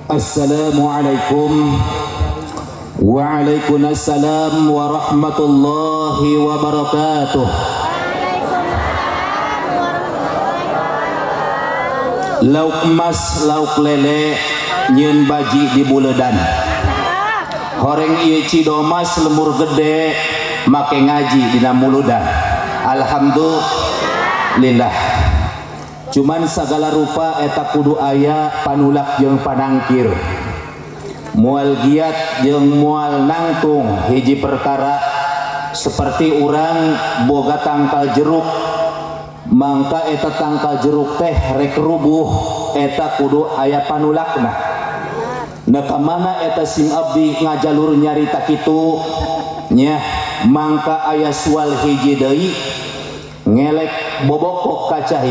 Assalamualaikum. Waalaikumsalam warahmatullahi wabarakatuh. Lauk emas, lauk lele, nyeun baji di buledan. Horeng ieu Cidomas lemur gede, make ngaji dina muludan. Alhamdulillah. Cuman sagala rupa eta kudu aya panulak jeung panangkir. Mual giat jeung mual nangtung hiji perkara seperti urang boga tangkal jeruk, mangka eta tangkal jeruk teh rek rubuh eta kudu aya panulakna. Nah kamana eta sing abdi ngajalur nyarita kitu nya, mangka aya sual hiji deui ngelek boboko kacai,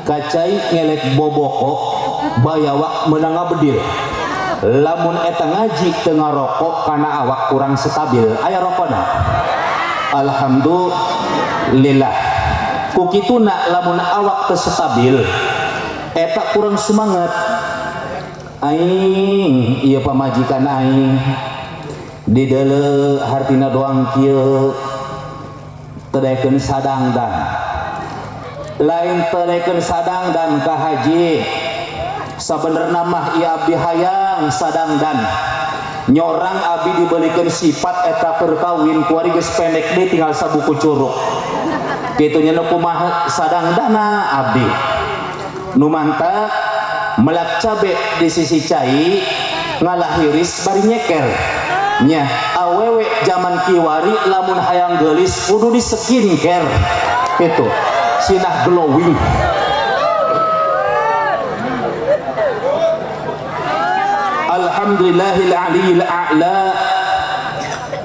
kacai ngelek boboko bayawak meunang ngabedil. Lamun eta ngaji teu ngarokok kana awak kurang stabil. Aya rokona? Alhamdulillah. Ku kituna lamun awak teu stabil eta kurang semangat. Aing ieu pamajikan aing dideuleu hartina doang kieu teu daekeun sadangdan. Lain teu daekeun sadangdan ka haji. Sabenerna mah ieu abdi hayang sadangdan. Nyorang abdi dibelikeun sifat eta keur kawin kuari geus pendek deui tinggal sabuku curug. Kitu nya nu kumaha sadangdana abdi. Nu mantap melak cabe di sisi cai ngalahiris bari nyeker. Nya awewe zaman kiwari lamun hayang geulis kudu di skincare. Kitu sinah glowing. Alhamdulillahil aliyil a'la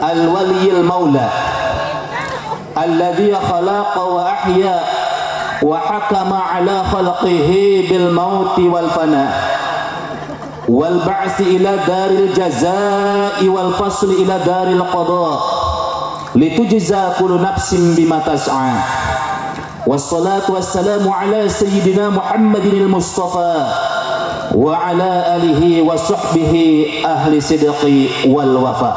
al-waliyil maula alladzi khalaqa wa ahya wa hakama ala khalqihi bil mauti wal fana wal ba'si ila daril jazai wal fasli ila daril qada litujza kullu nafsin bima tas'a. Wassalatu wassalamu ala sayyidina Muhammadin al-Mustafa wa ala alihi wa sahbihi ahli sidqi wal wafa.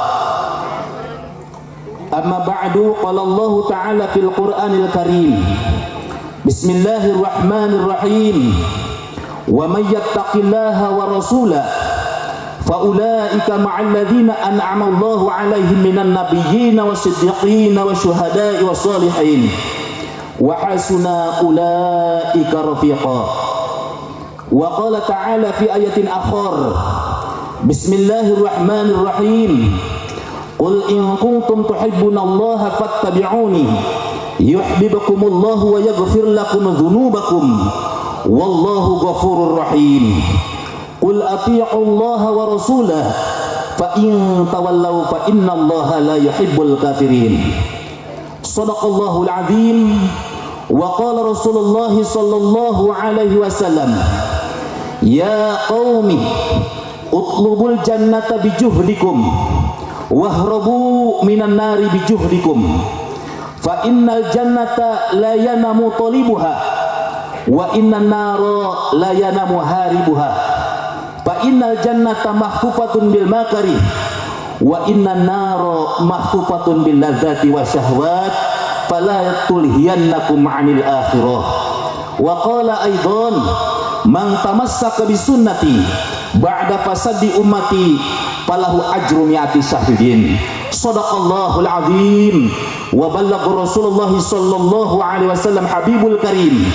Amma ba'du, qala Allah ta'ala fil Qur'anil Karim. Bismillahirrahmanirrahim. Wa may yattaqillaha wa rasulahu fa ulaika ma'al ladzina an'ama Allahu 'alaihim minan nabiyyin was-siddiqin wasyuhada'i was-salihin wa hasuna ulaika rafiqa. Wa qala ta'ala fi ayatin akhar. Bismillahirrahmanirrahim. Qul in kuntum tuhibbunallaha fattabi'uni yuhibbukumullahu wa yaghfir lakum dhunubakum wallahu ghafurur rahim. Qul ati'ullaha wa rasulahu fa in tawallaw fa innallaha la yuhibbul kafirin. Sadaqallahul azim. Wa qala Rasulullah sallallahu alaihi wasallam, ya qaumi utlubul jannata bijuhdikum wahrabu minan nari bijuhdikum fa innal jannata la yanamu talibuha wa innan nara la yanamu haribuha fa innal jannata mahfufatun bil makari wa innan nara mahfufatun bil ladzati wasyahwat fala tulhiyannakum 'anil akhirah. Wa qala aidan, man tamassaka bi sunnati ba'da fasadi ummati falahu ajru mi'ati syahidin. Sadaqallahul azim wa ballagha Rasulullah sallallahu alaihi wasallam habibul karim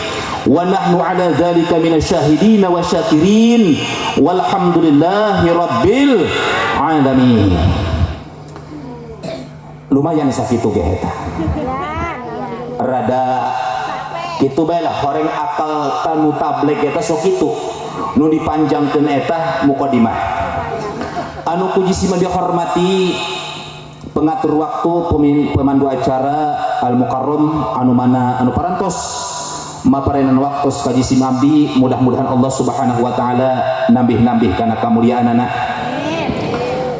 wa nahnu ala dzalika minasyahidin wa syakirin walhamdulillahi rabbil alamin. Lumayan sakitu ge eta. Rada kitu bae lah horeng akal tanu tableg eta sok kitu. Nu dipanjangkeun eta mukadimah. Anu ku jisima dihormati pengatur waktu, pemandu acara Al Mukarram anu mana anu parantos maparenan waktu ka jisim abdi, mudah-mudahan Allah Subhanahu wa taala nambih-nambih kana kamuliaanana.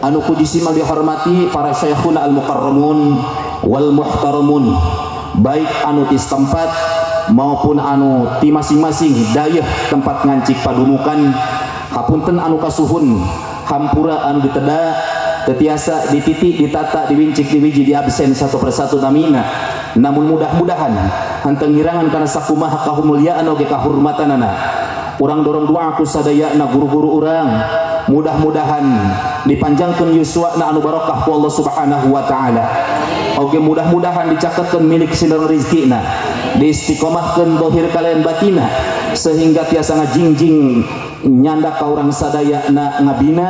Anu ku jisima dihormati para syekhuna al mukarramun wal muhtaramun, baik anu ti setempat maupun anu ti masing-masing dayeuh tempat ngancik padumukan. Hapunten anu kasuhun, hampura anu diteda, tetiasa dititi, ditata, diwincik, diwiji, diabsen satu persatu namina. Namun mudah-mudahan henteu ngirangan kana sakumaha kahumulyaan oge kahurmatanana. Urang dorong doa ku sadayana guru-guru urang, mudah-mudahan dipanjangkeun yuswana anu barokah ku Allah Subhanahu wa taala. Oge mudah-mudahan dicaketkeun milik sinar rizkina, diistiqomahkeun dohir kalian batina sehingga tiasa ngajingjing nyanda ka urang sadayana ngabina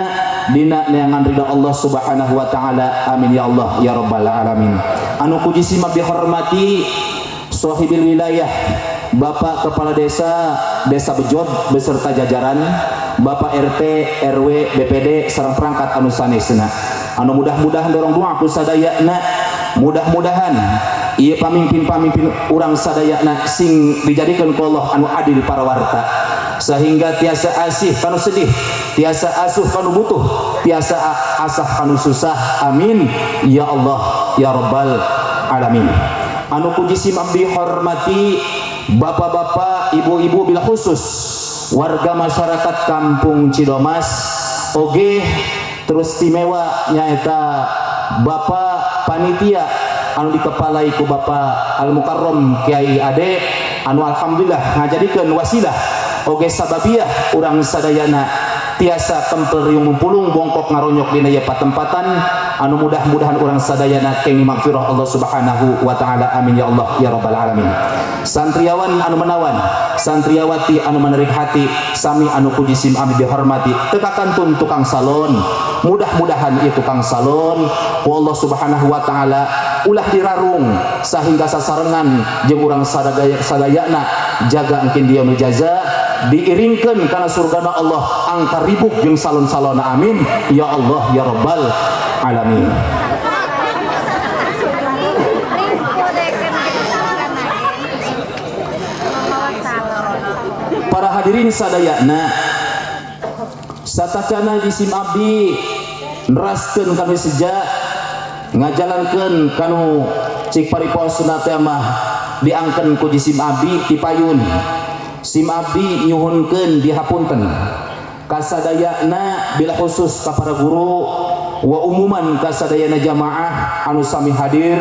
dina neangan ridha Allah Subhanahu wa taala. Amin ya Allah ya rabbal alamin. Anu ku jisim abdi hormati sahibil wilayah Bapak Kepala Desa Desa Bejod beserta jajaran, Bapak RT, RW, BPD sareng perangkat anu sanesna. Anu mudah-mudahan dorong doa ku sadayana, mudah-mudahan ieu pamimpin-pamimpin urang sadayana sing dijadikeun ku Allah anu adil para warta, sehingga tiasa asih kanu sedih, tiasa asuh kanu butuh, tiasa asah kanu susah. Amin ya Allah ya rabbal alamin. Anu ku jisim abdi hormati bapak-bapak, ibu-ibu, bila khusus warga masyarakat Kampung Cidomas, oge terus istimewa nyaeta bapak panitia anu dikepalai ku Bapak Al Mukarram Kiai Ade, anu alhamdulillah ngajadikeun wasilah oge sababiah urang sadayana tiasa tempel riung mumpulung bongkok ngaronyok dina ieu patempatan, anu mudah-mudahan urang sadayana kenging magfirah Allah Subhanahu wa taala. Amin ya Allah ya rabbal alamin. Santriawan anu menawan, santriawati anu menarik hati, sami anu ku jisim abdi dihormati, teu kakantun tukang salon, mudah-mudahan ieu tukang salon ku Allah Subhanahu wa taala ulah dirarung sehingga sasarengan jeung urang sadayana jaga engkin dia jaza diiringkeun kana surgana Allah angka ribuk jeung salon-salona. Amin ya Allah ya rabbal alamin. Para hadirin sadayana, satacana jisim abdi neraskeun kanu seja ngajalankeun kanu cik pariposna teh mah diangkeun ku jisim abdi tipayun. Sim abdi nyuhunkeun dihapunten kasadayana bila khusus ka para guru wa umuman kasadayana jamaah anu sami hadir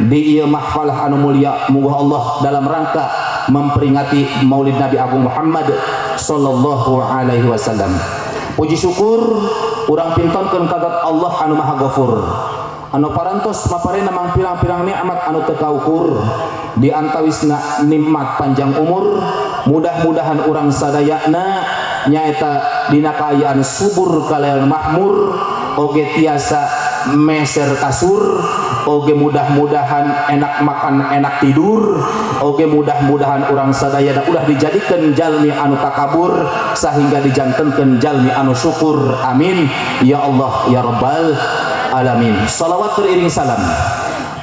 di ieu mahfalah anu mulia, muga Allah dalam rangka memperingati Maulid Nabi Agung Muhammad sallallahu alaihi wasallam. Puji syukur urang pintonkeun ka Allah anu Maha Ghafur, anu parantos maparena mangpirang-pirang nikmat anu teu kaukur, di antawisna nikmat panjang umur. Mudah-mudahan urang sadayana nyaeta dina kaayaan subur kalayan makmur, oge tiasa meser kasur, oge mudah-mudahan enak makan enak tidur, oge mudah-mudahan urang sadayana ulah dijadikeun jalmi anu takabur sehingga dijantenkeun jalmi anu syukur. Amin ya Allah ya rabbal alamin. Salawat teriring salam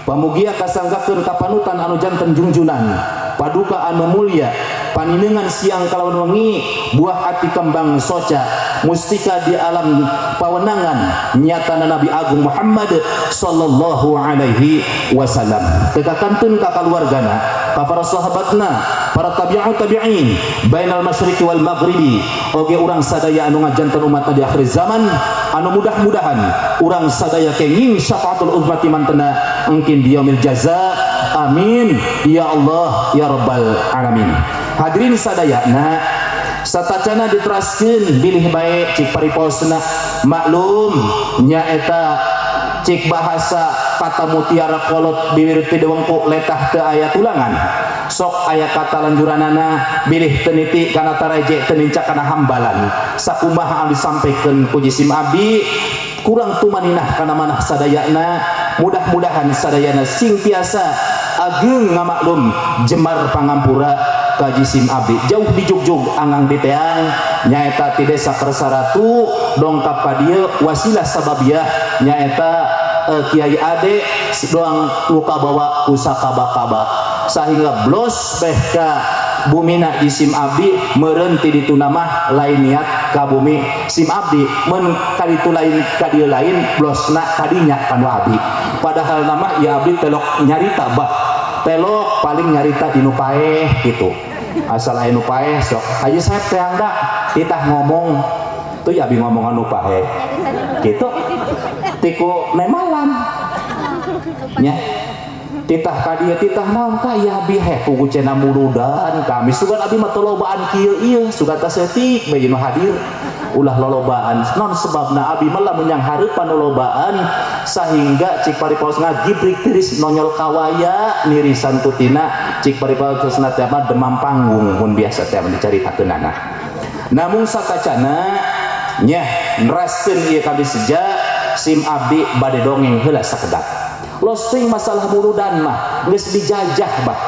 pamugia kasanggakeun ka panutan anu janten jungjunan paduka anu mulia, paninengan siang kalawan wengi, buah hati kembang soca mustika di alam pawenangan nyatana Nabi Agung Muhammad sallallahu alaihi wasallam. Teu kakantun ka kaluargana, ka para sahabatna, para tabi'ut tabi'in bainal masyriqi wal maghribi, oge urang sadaya anu ngajanten umat di akhir zaman, anu mudah-mudahan urang sadaya kenging syafaatul uzma mantena engkin di yaumil jaza. Amin ya Allah ya rabbal alamin. Hadirin sadayana, satacana diteraskeun bilih bae cik pariposna, maklum nyaeta cik bahasa kata mutiara kolot bibir teu wengku letah teu aya tulangan, sok aya kata lanjuranana bilih teu niti kana taraje teu nincak kana hambalan. Sakumaha anu disampaikan ku jisim abdi kurang tumaninah kana manah sadayana, mudah-mudahan sadayana sing tiasa ageng ngamaklum jemar pangampura ka jisim abdi. Jauh di jugjug angang di teang nyaeta ti desa Kersaratu dongkap ka dieu wasilah sababiah nyaeta Kiai Ade doang luka bawa pusaka bakaba sehingga blos beh ka bumina jisim abdi meureun ti ditu mah lain niat ka bumi sim abdi mun kaditu lain ka dieu lain blosna kadinya kanu abdi, padahal nama ya abdi telok nyarita bah telok paling nyarita di nu paeh gitu, asal aya nu paeh sok hayu saya teh titah ngomong. Tuh ya abi ngomong anu pahe. Gitu. Tiku nemalam. Nya. Titah ka dieu titah naon ka ieu abi heh pugu cenah muludan kami sugan abi mah tolobaan kieu ieu sugan teh saeutik bae nu hadir ulah lolobaan non sebabna abi mah lamun yang hareupan lolobaan sahingga cik paripaos ngagibrik tiris nonyol kawaya nirisan kutina cik paripaosna teh mah demam panggung mun biasa teh dicaritakeunana namun sakacana nya neraskeun ieu kami seja sim abdi bade dongeng heula sakedap. Losting masalah muludan mah geus dijajah bah.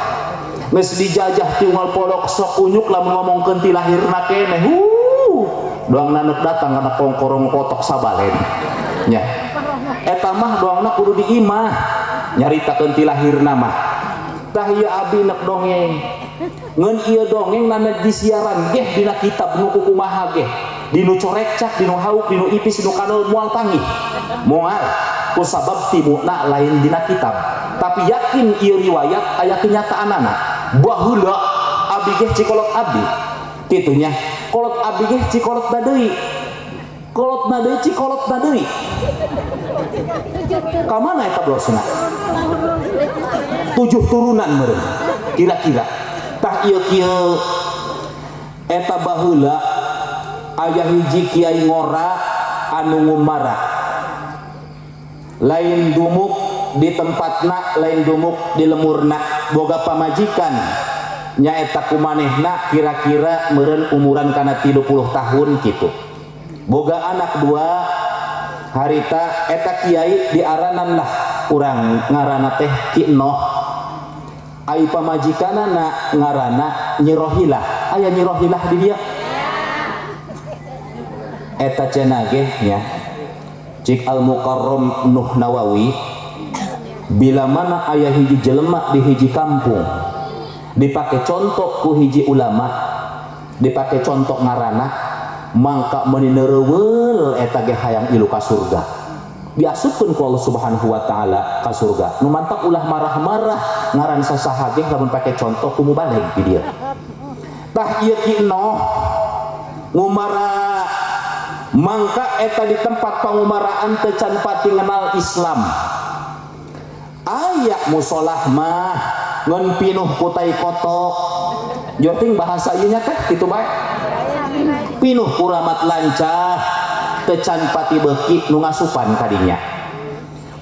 Geus dijajah ti unggal polok sok unyuk lamun ngomongkeun ti lahirna keneh. Doangna neuk datang kana kongkorong kotok sabalen. Nya. Eta mah doangna kudu di imah nyaritakeun ti lahirna mah. Tah ieu abdi neuk dongeng. Ngeun ieu dongeng nana disiaran geh dina kitab nu kukumaha geh. Dinu corekcak, dinu hauk, dinu ipis, dinu kanul moal tangih. Moal kusabab timuna lain dina kitab tapi yakin ieu riwayat aya kenyataanana baheula abdi geh cikolot abdi kitu nya kolot abdi geh cikolot deui kolot deui cikolot deui ka mana eta brosna 7 turunan meureun kira-kira tah ieu kieu eta baheula aya hiji kiai ngora anu ngumara lain dumuk di tempatna lain dumuk di lemurna boga pamajikan nyaeta kumanehna kira-kira meureun umuran kana 30 tahun kitu boga anak 2 harita eta kiai diaranan lah urang ngaranna teh Ki Noh ai pamajikanana ngaranna Nyi Rohilah aya Nyi Rohilah di dieu eta cenah ge nya cik Al-Mukarram Nuh Nawawi bila mana ayah hiji jelema di hiji kampung dipakai contoh ku hiji ulama dipakai contoh ngarana mangka meuni neureuweul eta ge hayang ilu ka surga diasupkeun ku Allah Subhanahu wa taala ka surga nu mantap ulah marah-marah ngaran sasaha ge lamun pake contoh ku mubalig di dieu tah ieu Ki Noh ngumara mangka eta di tempat pangumaraan teu can pati ngenal Islam aya musolah mah ngeun pinuh ku tai kotok jorting bahasa ieu nya teh kitu bae pinuh ku ramat lancah teu can pati beuki nu ngasupan ka dinya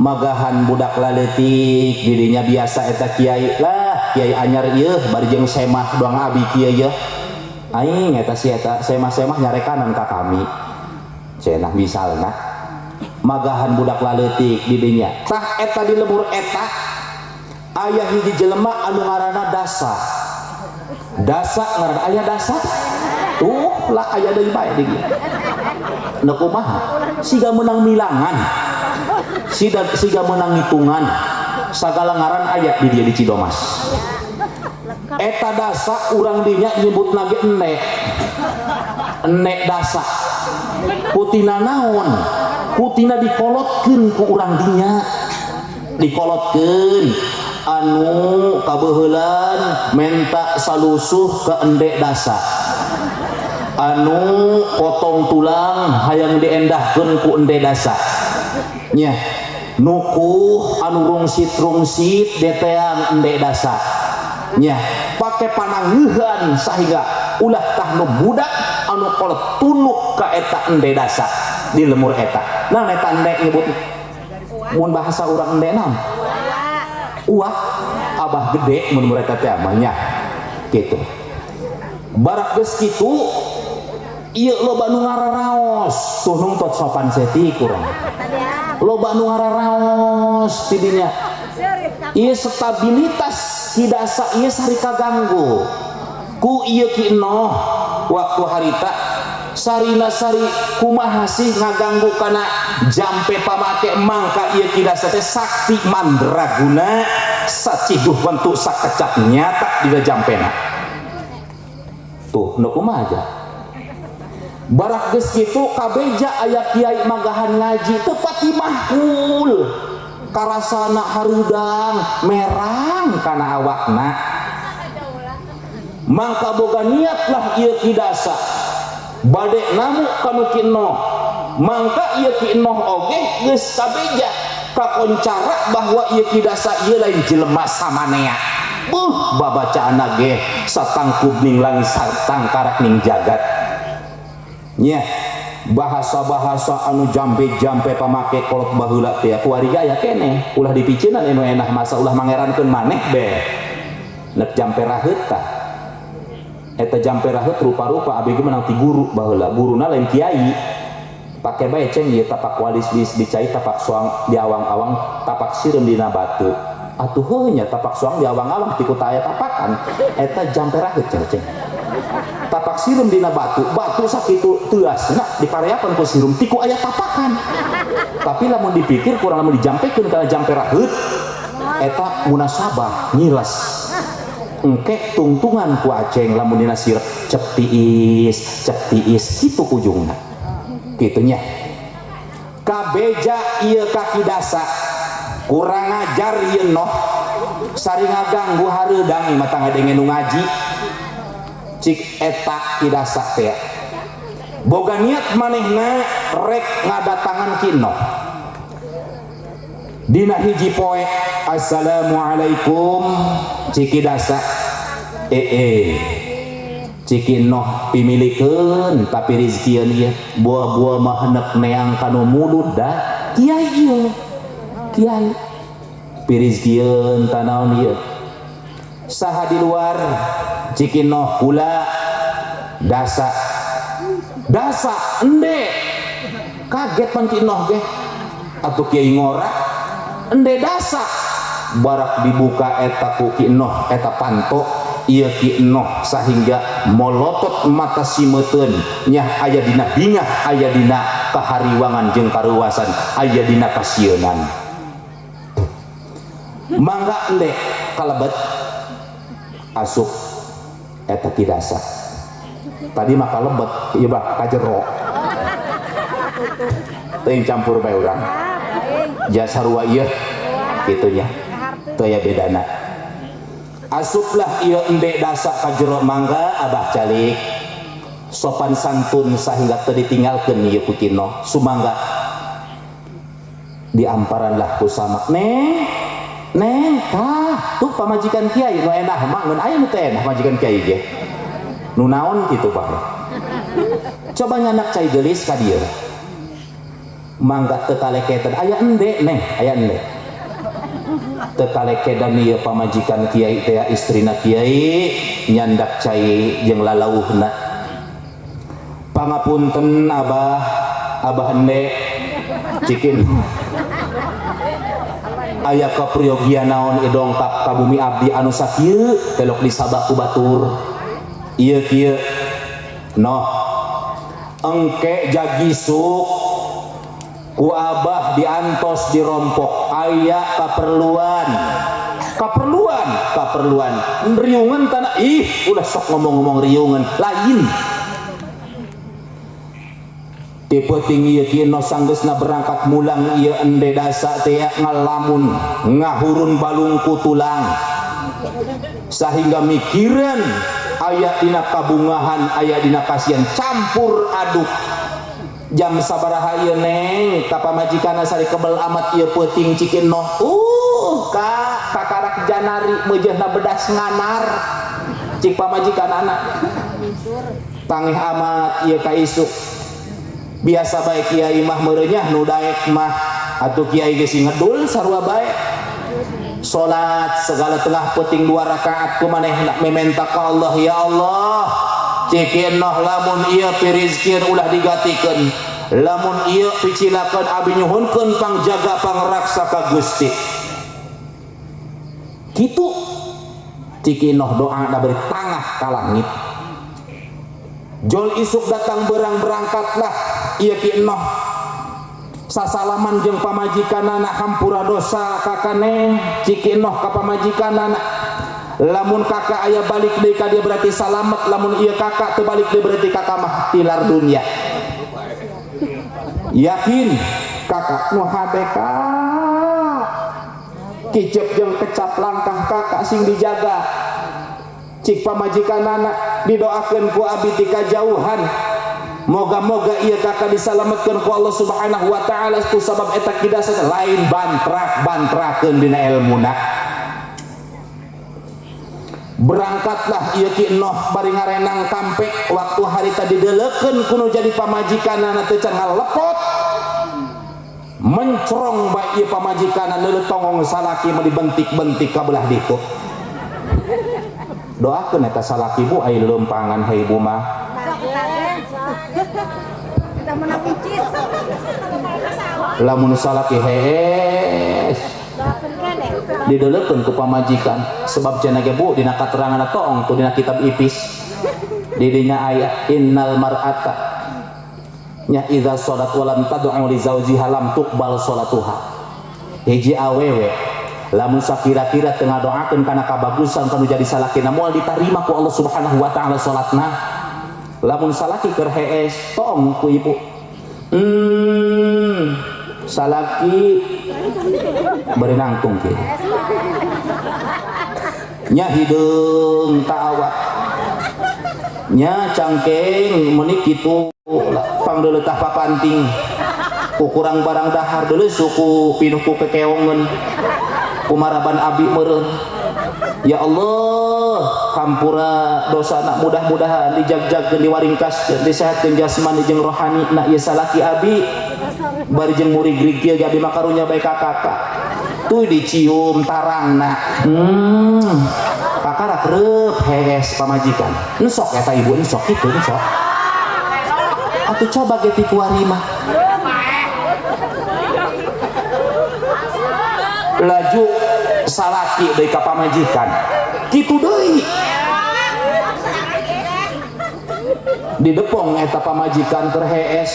magahan budak laletik didinya biasa eta kiai lah kiai anyar ieu bari jeung semah doang abi kieu ieu aing eta si eta semah-semah nyarekanan ka kami cenah misalna magahan budak laletik didinya tah eta di lembur eta aya hiji jelema anu ngaranna Dasa Dasa ngaranna aya Dasa tuh lah aya deui bae di dieu nu kumaha siga meunang milangan siga meunang hitungan sagala ngaran aya di dieu di Cidomas eta Dasa urang dinya nyebutna ge enek enek Dasa kutina naon kutina dikolotkeun ku urang dinya dikolotkeun anu kabeuheulan menta salusuh ke endek Dasa anu potong tulang hayang diendahkeun ku endek Dasa nya nukuh anu rungsit-rungsit deteang endek Dasa nya pake panangeuhan sahingga ulah tah nu budak anu kolot tunuk ka eta ende Dasa di lemur eta nah eta ende nyebut mun bahasa urang ende naon uah abah gede mun mereka teh mah nya kitu barak geus kitu ieu loba nu ngararaos tuh nungtot sopan seti kurang loba nu ngararaos ti dinya ieu stabilitas si Dasa ieu sari kaganggu ku ieu Ki Noh waktu harita sarina sari kumaha sih ngaganggu kana jampe pamake mangka ieu Ki Dasa teh sakti mandraguna saciduh bentuk sakecap nyata dina jampena tuh nu kumaha aja barak geus kitu kabeja aya kiai magahan ngaji teu pati mahkul karasana harudang merang kana awakna mangka boga niatlah ieu Ki Dasa Bade namu kanu Ki Enoh mangka ieu Ki Enoh oge geus kabeja kakoncara bahwa ieu Ki Dasa ieu lain jelema samanea. Buh babacaanna ge satangkub ning langit satangkarak ning jagat. Nya bahasa-bahasa anu jampe-jampe pamake kolot baheula teh kuari aya keneh ulah dipiceunan anu enah masa ulah mangerankeun maneh be. Nek jampe raheut tah. Eta jampe raheut rupa-rupa abdi ge menang ti guru baheula. Guruna lain kiai. Pake bae ceng ieu tapak walis di cai tapak soang di awang-awang tapak sireum dina batu. Atuh heuh nya tapak soang di awang-awang ti kuta aya tapakan. Eta jampe raheut ceng. Tapak sireum dina batu, batu sakitu teuasna dikareapan ku sireum ti ku aya tapakan. Tapi lamun dipikir kurang lamun dijampekeun kana jampe raheut eta munasabah nyiles. Engke tungtungan ku aceng lamun dina sirep cep tiis kitu ujungna. Kitunya. Kabeja ieu ka Ki Dasa kurang ajar ieu noh sari ngaganggu hareudang mah tangga denge nu ngaji. Cik eta Ki Dasa teh boga niat manehna rek ngadatangan Ki Enoh. Dina hiji poe assalamualaikum cik Ki Dasa cik Ki Enoh pimilikeun tapi rizkieun ieu buah-buah mah henek neang kanu mulut da kiai ieu kiai pirizkieun tanaon ieu saha di luar cik Ki Enoh kula Dasa Dasa ende kaget pan Ki Enoh ge atuh kiai ngora ende Dasa barak dibuka eta ku Ki Enoh eta panto ieu Ki Enoh sahingga molotot mata simeteun nyah aya dina bingah aya dina kahariwangan jeung karuwasan aya dina kasieunan mangga ende kalebet asup eta Ki Dasa tadi mah kalebet ieu mah ka jero teuing campur bae urang jasa sarua ieu kitunya teu aya bedana. Asuplah ieu ende Dasa ka jero mangga abah calik sopan santun sahingga teu ditinggalkeun ieu ku Ki Enoh sumangga diamparanlah ku sama neng neng tah tuh pamajikan kiai nu enah mah ngeun aya nu teu enah pamajikan kiai ge nu naon kitu bae coba nyanak cai geulis ka dieu mangga teu kaleketan aya ende neng aya ende teu kalekedan ieu pamajikan kiai teh istrina kiai nyandak cai jeung lalauhna pangapunten abah abah ende cikin aya kapriogian naon idongkap ka bumi abdi anu sakieu telok disabak ku batur ieu kieu noh engke jagisuk ku abah diantos dirompok aya kaperluan kaperluan kaperluan riungan tanah ih ulah sok ngomong-ngomong riungan lain tipe tinggi ieu Ki Enoh sanggeusna berangkat mulang ieu ende Dasa teh ngalamun ngahurun balungku tulang sehingga mikiran aya dina kabungahan aya dina kasihan campur aduk jam sabaraha ieu neng ka pamajikanna sari kebel amat ieu peuting cik Enoh ka kakarak janari meujeuhna bedas nganar cik pamajikanana tangeh amat ieu ka isuk biasa bae kiai mah meurenyah nu daek mah atuh kiai geus ngedul sarua bae salat segala tengah peuting 2 rakaat ku manehna mementa ka Allah ya Allah cik Enoh lamun ieu pirizkieun ulah digatikeun lamun ieu picilakeun abi nyuhunkeun pangjaga pangraksa ka Gusti kitu cik Enoh doa da beri tangah ka langit jol isuk datang berang berangkatlah ieu Ki Enoh sasalaman jeung pamajikanana hampura dosa kakane cik Ki Enoh ka pamajikanana lamun kakak aya balik deui ka dia berarti salamet lamun ieu kakak teu balik deui berarti kakak mah tilar dunia yakin kakak nu hade ka kicep jeung kecap langkah kakak sing dijaga cik pamajikanana didoakeun ku abi ti kajauhan Moga-moga ieu kakak disalametkeun ku Allah Subhanahu wa taala ku sabab eta kidasa lain bantrak-bantrakeun dina elmuna. Berangkatlah ieu Ki Noh bari ngarenang kampe waktu harita dideulekeun kuno jadi pamajikanana teu can ngalepot. Mencrong bae ieu pamajikanana neuleuh tongong salaki mah dibentik-bentik ka belah ditu. Doakeun eta salaki bu aya leumpangan hei bu mah. Lamun salaki hees dideulekeun ku pamajikan sebab cenah ge bu dina katerangan toong tu dina kitab ipis di dinya aya innal mar'ata nya idza shalat wa lam tad'u li zawjiha lam tuqbal sholatuha. Hiji awewe lamun sakira-kira teu ngadoakeun kana kabagusan kanu jadi salakina moal ditarima ku Allah Subhanahu wa taala salatna. Lamun salaki keur hees toong ku ibu salaki bari nangtung kieu nya hideung ta awak nya cangkeng meuni kitu pangdeuleutah papanting ku kurang barang dahar deuleu suku pinuh ku kekeongeun kumaraban abi meureun. Ya Allah hampura dosana mudah-mudahan dijagjagkeun diwaringkaskeun disehatkeun jasmani jeung rohani na ieu salaki abi bari jeung murig-rig kieu ge abi mah karunya bae ka kakak tuy dicium tarangna kakak reup hees pamajikan ensok eta ibu ensok kitu ensok atuh coba ge ti kuari mah laju salaki deui ka pamajikan kitu deui didepong eta pamajikan keur hees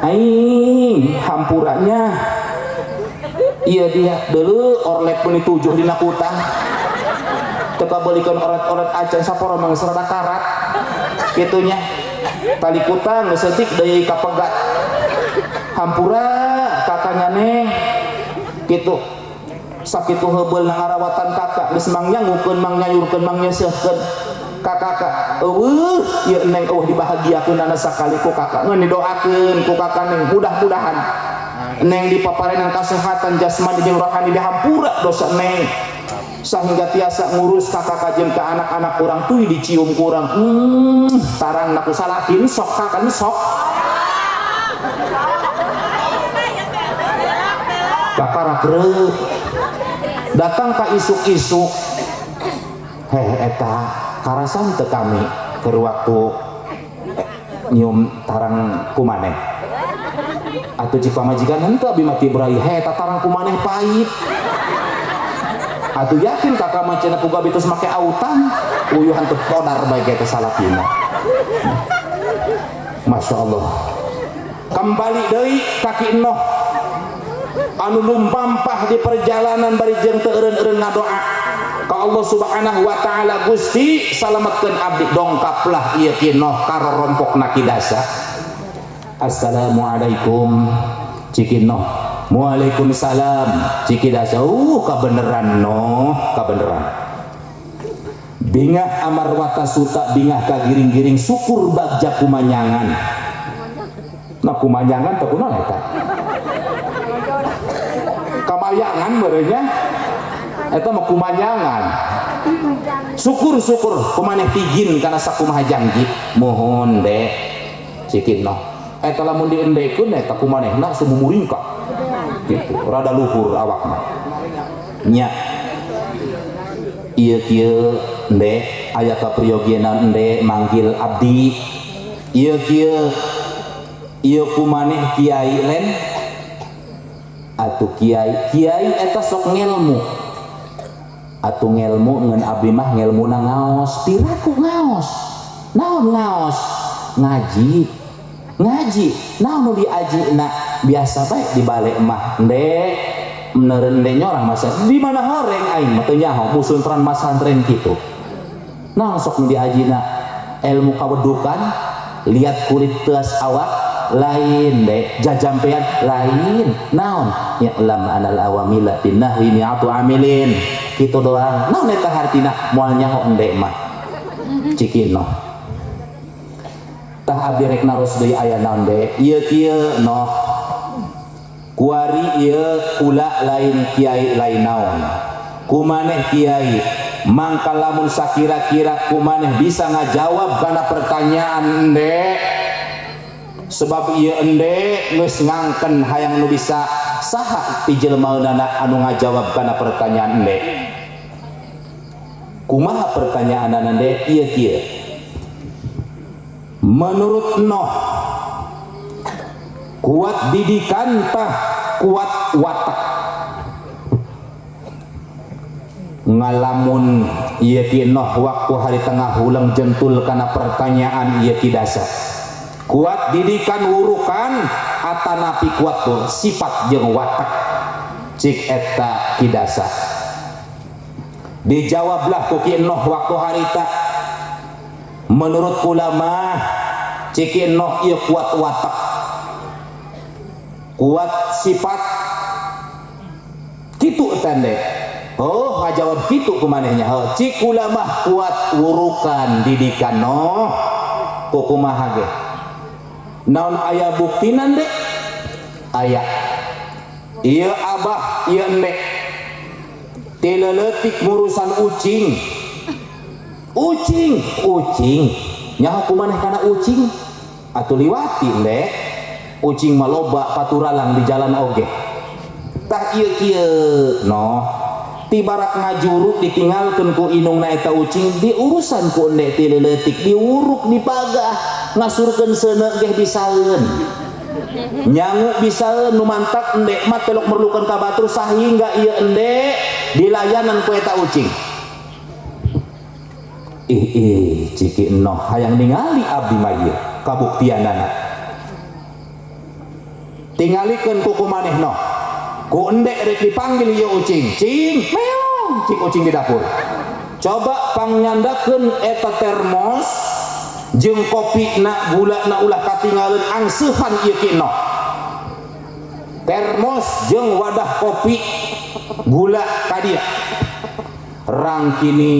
aing hampurannya iya dia deuleu orlek meuni tujuh dina kutang teu kabeulikeun oret-oret acan saporo mah geus rada karat kitunya tali kutang geus leutik deui kapegat hampura kakaknya neh kitu sakitu heubeul ngarawatan kakak geus mang nyangukeun mang nyayurkeun mang nyeuseuhkeun ka kakak eueuh ieu neng eueuh dibahagiakeunana sakali ku kakak ngeun didoakeun ku kakak neng mudah-mudahan neng dipaparenan kasehatan jasmani jeung rohani dihampura dosa neng sehingga tiasa ngurus kakak jeung ka anak-anak urang tuy dicium ku urang tarang ku salaki sok kakak sok kakak reup datang ka isuk-isuk heh eta karasan teu kami keur waktu nyium tarang kumaneh atuh cik pamajikan henteu abi mah tibrai heh eta tarang kumaneh pahit atuh yakin kakak mah cenah ku gabi terus make autan uyuhan teu podar bae ge teh salakina. Masya Allah kembali deui ka Ki Noh anu lumpampah di perjalanan bari jeung teu eureun-eureun ngadoa ka Allah Subhanahu wa taala Gusti salametkeun abdi dongkaplah ieu Ki Noh karorompokna Ki Dasa. Assalamualaikum Ciki Noh. Waalaikumsalam Ciki Dasa. Kabeneran Noh, kabeneran. Bingah amarwata suta bingah kagiring-giring syukur bagja kumanyangan. Nah kumanyangan teh kunaon eta? Kamayangan merenya eta mah kumanyangan. Syukur-syukur kumaneh pigin kana sakumaha janji. Mohon dek Ciki Noh. Eta lamun diendekeun eta kumanehna sumumuringkak. Gitu, rada luhur awakna. Nya. Ieu kieu ndek aya kapriyogienan ndek manggil abdi. Ieu kieu ieu kumaneh kiai len atuh kiai kiai eta sok ngelmu atuh ngelmu ngan abdi mah ngelmuna ngaos piraku ngaos naon ngaos ngaji ngaji naon nu diajina biasa bae di balik mah ndek meureun ndek nyorang masa di mana horeng aing mah teu nyaho musuntran masantren kitu naon sok nu diajina ilmu kawedukan lihat kulit teas awak lain dek jajampean lain naon ya lam anal awamila binahwi mi'atu amilin kitu doang naon eta hartina moal nyaho endek mah Ciki Noh tah Tah abdi rek naros deui aya naon de? Ieu kieu noh. Kuari ieu kula lain kiai lain naon. Kumaneh kiai mangka lamun sakira-kira kumaneh bisa ngajawab kana pertanyaan ende. Sebab ieu ende geus ngangken hayang nu bisa saha ti jelemaeunana anu ngajawab kana pertanyaan ende. Kumaha pertanyaanana ende? Ieu kieu. Menurut Noh, kuat didikan tah kuat watak. Ngalamun ieu ki Noh waktu hari tengah hulang jentul kana pertanyaan ieu ki dasa. Kuat didikan wurukan atanapi kuat tuh sifat jeung watak. Cik eta ki dasa. Dijawablah ku ki Noh waktu harita. Menurut ulama cik Noh ieu kuat watak, kuat sifat. Kitu tende. Oh, ngajawab kitu kumanehnya. Oh, cik ulama kuat wurukan didikan noh. Kukumaha ge? Naon aya buktina ndek? Aya. Ieu abah, ieu endek. Ti leutik ngurusan ucing. Ucing, ucing. Nyaho kumaneh kana ucing? Atuh liwati ndek. Ucing mah loba paturalang di jalan oge. Tah ieu kieu noh. Ti barak ngajuruk ditinggalkeun ku inungna eta ucing diurusan ku endek ti leutik diwuruk dipagah ngasurkeun seuneu geh bisaeun. Nyangu bisaeun nu mantak endek mah telok merlukeun ka batur sahingga ieu endek dilayanan ku eta ucing. Ih ih ciki enoh hayang ningali abdi mah ieu kabuktianana. Tingalikeun ku kumaneh noh. Ku endek rek dipanggil ieu ucing. Cing, meong, cik ucing di dapur. Coba pangnyandakeun eta termos jeung kopi na gula na ulah katingaleun angseuhan ieu ki noh. Termos jeung wadah kopi gula ka dieu. Rangkini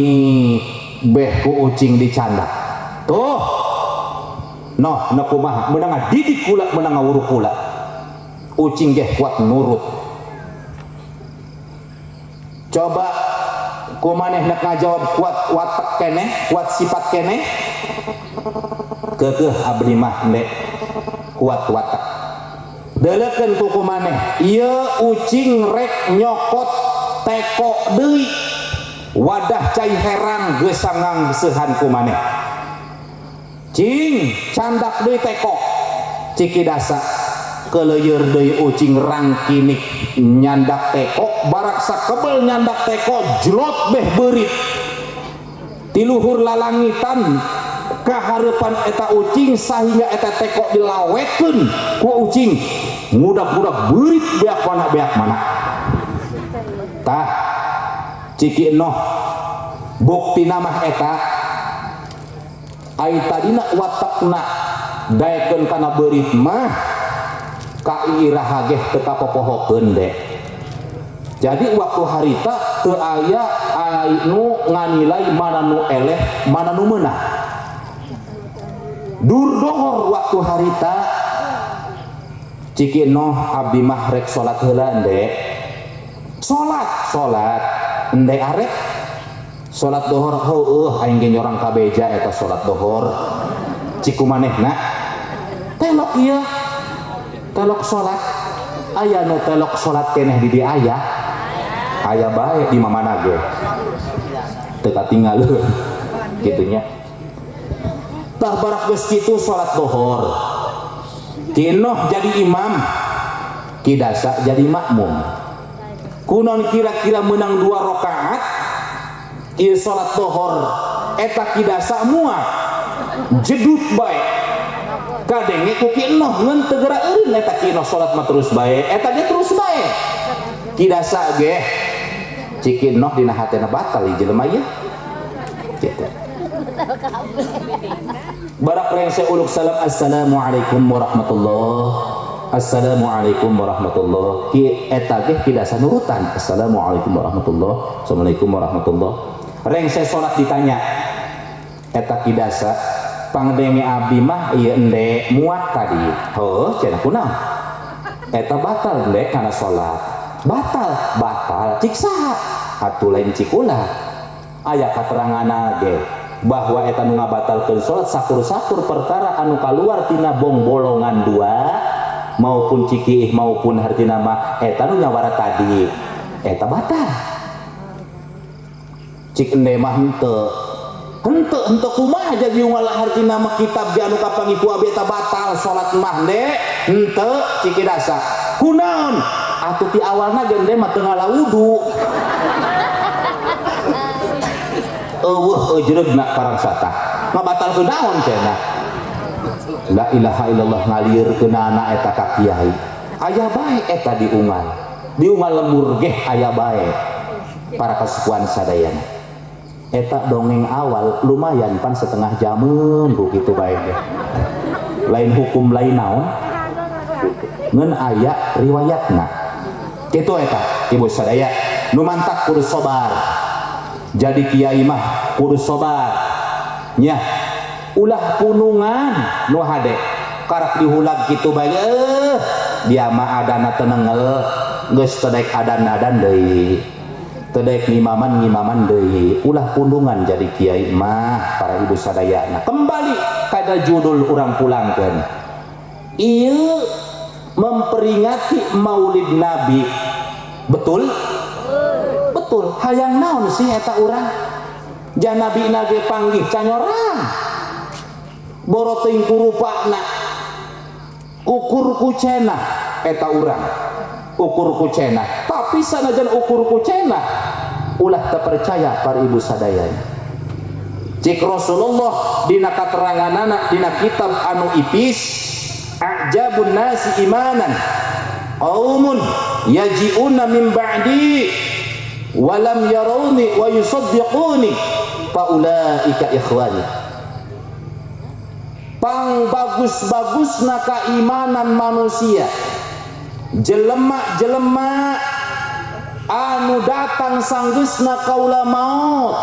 beh ku ucing dicandak. Tuh. Noh, na kumaha meunang ngadidik kula meunang ngawuruk kula. Ucing geh kuat nurut. Coba kumaneh nek ngajawab kuat watak keneh, kuat sifat keneh. Keukeuh abdi mah ndek kuat watak. Deulekeun ku kumaneh, ieu ucing rek nyokot teko deui. Wadah cai herang geus sangangseuhan kumaneh. Cing candak deui teko. Ciki dasa keleuyeur deui ucing rangkinik nyandak teko barak sakebel nyandak teko jlot beh beurit. Tiluhur lalangitan kahareupan eta ucing sahingga eta teko dilawekeun ku ucing ngudak-ngudak beurit beak mana beak mana. Tah ciki enoh bukti mah eta ai tadina watakna daekeun kana beurit mah ka iraha geh teu kapopohokeun de. Jadi waktu harita teu aya anu nganilai mana nu eleh mana nu meunang. Dur dohor waktu harita ciki enoh abdi mah rek salat heula ende. Salat, salat ende arek salat dohor heueuh aing ge nyorang kabeja eta salat dohor. Cik kumanehna telok ieu telok salat. Aya nu telok salat keneh di dieu aya. Aya bae di mamana ge. Teu katinggaleuh kitu nya. Tah barak geus kitu salat dohor. Ki Enoh jadi imam, Ki Dasa jadi makmum. Kunon kira-kira menang 2 rakaat ieu salat dohor eta Ki Dasa muat jedut bae. Kadenge ku Ki Enoh ngan teu geura eureun eta Ki Enoh salat mah terus bae, eta ge terus bae. Ki Dasa ge cik Ki Enoh dina hatena batal ieu jelema ieu. Kitu. Barak rengse uluk salam assalamualaikum warahmatullah. Assalamualaikum warahmatullah. Ki eta ge Ki Dasa nurutan assalamualaikum warahmatullah. Assalamualaikum warahmatullah. Rengse salat ditanya eta Ki Dasa Pangdenge abdi mah ieu ende muat tadi. Heuh cenah kunaon? Eta batal ende kana salat. Batal, batal cik saha? Atuh lain cik ulah. Aya kateranganna ge bahwa eta nu ngabatalkeun salat sakur-sakur perkara anu kaluar tina bongbolongan dua maupun cikiih maupun hartina mah eta nu nyawara tadi eta batal. Cik ende mah henteu. Henteu henteu kumaha jadi unggal hartina mah kitab ge anu kapanggih ku abi eta batal salat mah ende henteu cik dasa. Kunaon? Atuh ti awalna ge ende mah teu ngala wudu. Eueuh eujeregna parangsata. Ngabatalkeun naon cenah? La ilaha illallah ngalieurkeunana eta ka kiai. Aya bae eta diungal. Diungal lembur geh aya bae. Para kasukuan sadayana. Eta dongeng awal lumayan pan setengah jamun begitu bae ge. Lain hukum lain naon? Ngeun aya riwayatna. Kitu eta ibu sadaya nu mantak kudu sabar. Jadi kiai mah kudu sabar. Nya ulah punungan nu hade karak dihulag kitu bae dia mah adana teu nengel geus teu daek adan-adan deui. Teu daek ngimaman-ngimaman deui. Ulah punungan jadi kiai mah para ibu sadayana. Kembali kada judul urang pulangkeun. Ieu memperingati Maulid Nabi. Betul? Betul. Hayang naon sih eta urang? Janabi nage panggih canyorang. Boro teuing kurupana. Ukur kucenah eta urang. Ukur kucenah. Tapi sanajan ukur kucenah ulah terpercaya para ibu sadayana. Cik Rasulullah dina kateranganana dina kitab anu ipis a'jabun nasi imanan qaumun yaji'una min ba'di walam yarawni wa yusaddiquni fa ulaika ikhwani. Pang bagus-bagusna keimanan manusia jelema-jelema anu datang sanggeusna kaula maot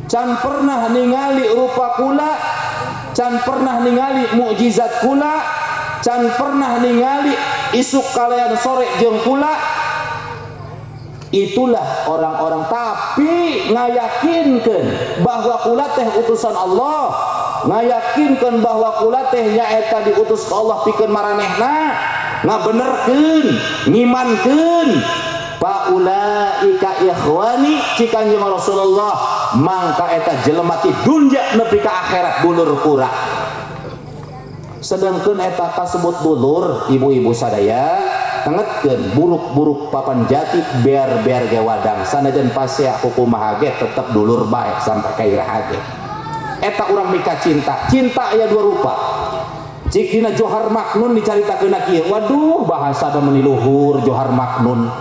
can pernah ningali rupa kula, can pernah ningali mukjizat kula, can pernah ningali isuk kalian sore jeung kula. Itulah orang-orang tapi ngayakinkeun bahwa kula teh utusan Allah, ngayakinkeun bahwa kula teh nyaeta diutus ka Allah pikeun maranehna, ngabenerkeun, ngimankeun. Fa ulaika ikhwani cik Kanjeng Rasulullah mangka eta jelema ti dunya nepi ka akhirat dulur kura. Sedangkeun eta kasebut dulur ibu-ibu sadaya tengetkeun buruk-buruk papan jati bear-bear ge wadang sanajan pasea kumaha ge tetep dulur bae sampai ka iraha ge. Eta urang mika cinta. Cinta aya dua rupa. Cik dina Johar Maknun dicaritakeun kieu. Waduh bahasa da meuni luhur Johar Maknun.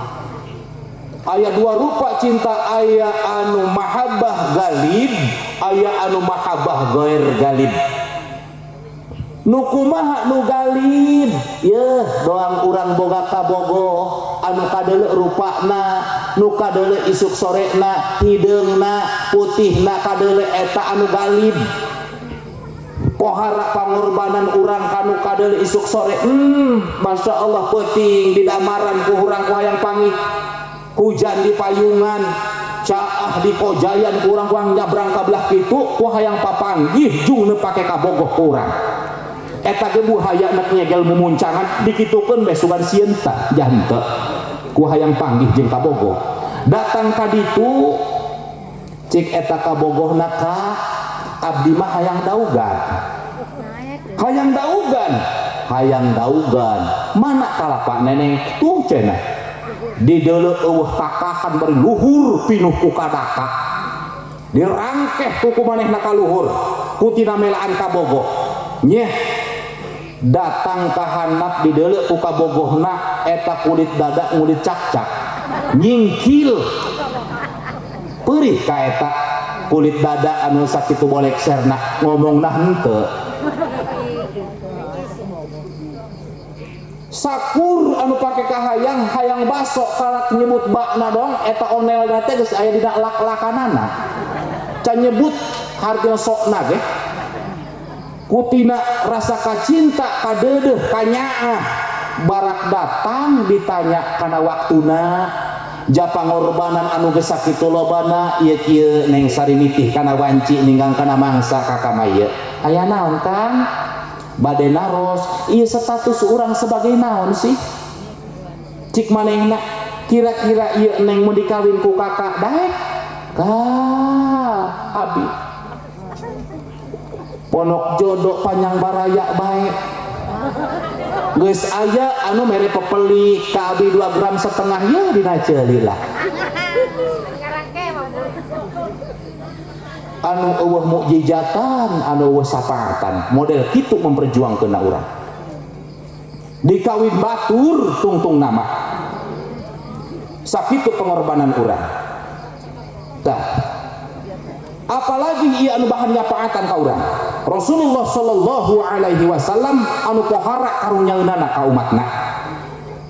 Aya dua rupa cinta, aya anu mahabbah galib, aya anu mahabbah gair galib. Nu kumaha nu galib? Yeuh, doang urang boga kabogoh anu kadeuleu rupana, nu kadeuleu isuk sorena, hideungna, putihna kadeuleu eta anu galib. Pohara pangorbanan urang kanu kadeuleu isuk sore. Masya Allah peuting di damaran ku urang ku hayang pangih. Hujan di payungan, caah di kojayan kurang kurang nyabrang kabelah kitu ku hayang papanggih jung nu pake kabogoh kurang. Eta ge buhaya nek nyegel mumuncangan dikitukeun bae sugan sieun tah jante ku hayang panggih jeung kabogoh. Datang ka ditu cik eta kabogohna ka abdi mah hayang daugan. Hayang daugan, hayang daugan. Mana kalapa neneng tuh cenah. Di deuleu eueuh takahan bari luhur pinuh ku kadaka. Dirangkeh ku manehna ka luhur, ku tina melaan kabogoh. Nyeh datang ka handap di deuleu ku kabogohna eta kulit dada ngulit cakcak. Nyingkil. Peurih ka eta kulit dada anu sakitu bolek serna ngomongna henteu. Sakur anu pake kahayang hayang baso kalak nyebut bakna dong eta onelna teh geus aya dina lak-lakanana. Can nyebut hartina sokna ge. Kutina rasa kacinta kadeudeuh kanyaah barak datang ditanya kana waktuna ja pangorbanan anu geus sakitu lobana ieu kieu Neng Sari nitih kana wanci ninggang kana mangsa ka kama ieu aya naon Kang bade naros ieu status urang sebagai naon sih cik manehna kira-kira ieu neng mun dikawin ku kakak daek ka abi ponok jodoh panjang baraya bae geus aya anu mere pepeli ka abi 2,5 gram ye dina ceuli lah anu eueuh mukjizatan anu eueuh sapaatan model kitu memperjuangkeun urang dikawin batur tungtung nama sakitu pengorbanan urang tah apalagi ieu anu bahan nyapaatan ka urang Rasulullah sallallahu alaihi wasallam anu pohara karunyaeunana ka umatna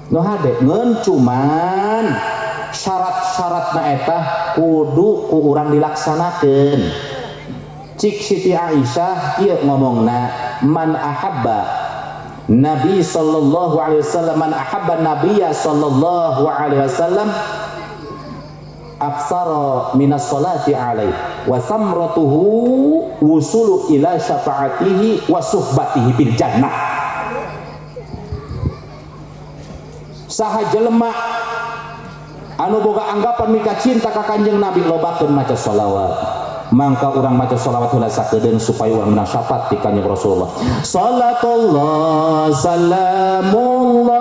nu hade ngeun cuman syarat-syaratna eta kudu ku urang dilaksanakeun cik Siti Aisyah ieu ngomongna man ahabba Nabi sallallahu alaihi wasallam man ahabba nabiyya sallallahu alaihi wasallam aksara minas salati alaihi wa samratuhu wusulu ila syafaatihi wa suhbatihi bil jannah. Saha jelema anu boga anggapan mika cinta ka Kanjeng Nabi lobakeun maca sholawat mangka urang maca sholawat heula sakedeung supaya urang menang syafaat ti Kanjeng Rasulullah. Salatullah salamullah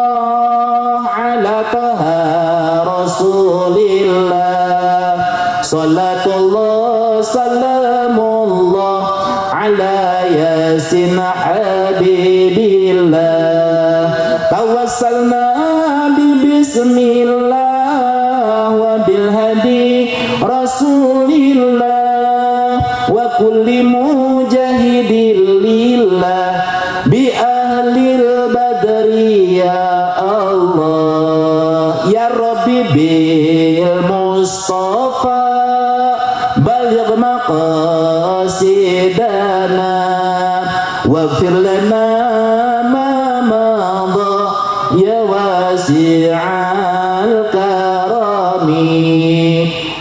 ala taha Rasulillah salatullah salamullah ala yasin habibillah tawassalna bi bismillah wa bil hadi rasulillah wa kulli mujahidin lillah bi ahlil badri ya Allah ya Rabbi bil Mustafa baligh maqasidana waghfir lana ma madha ya wasi'al karami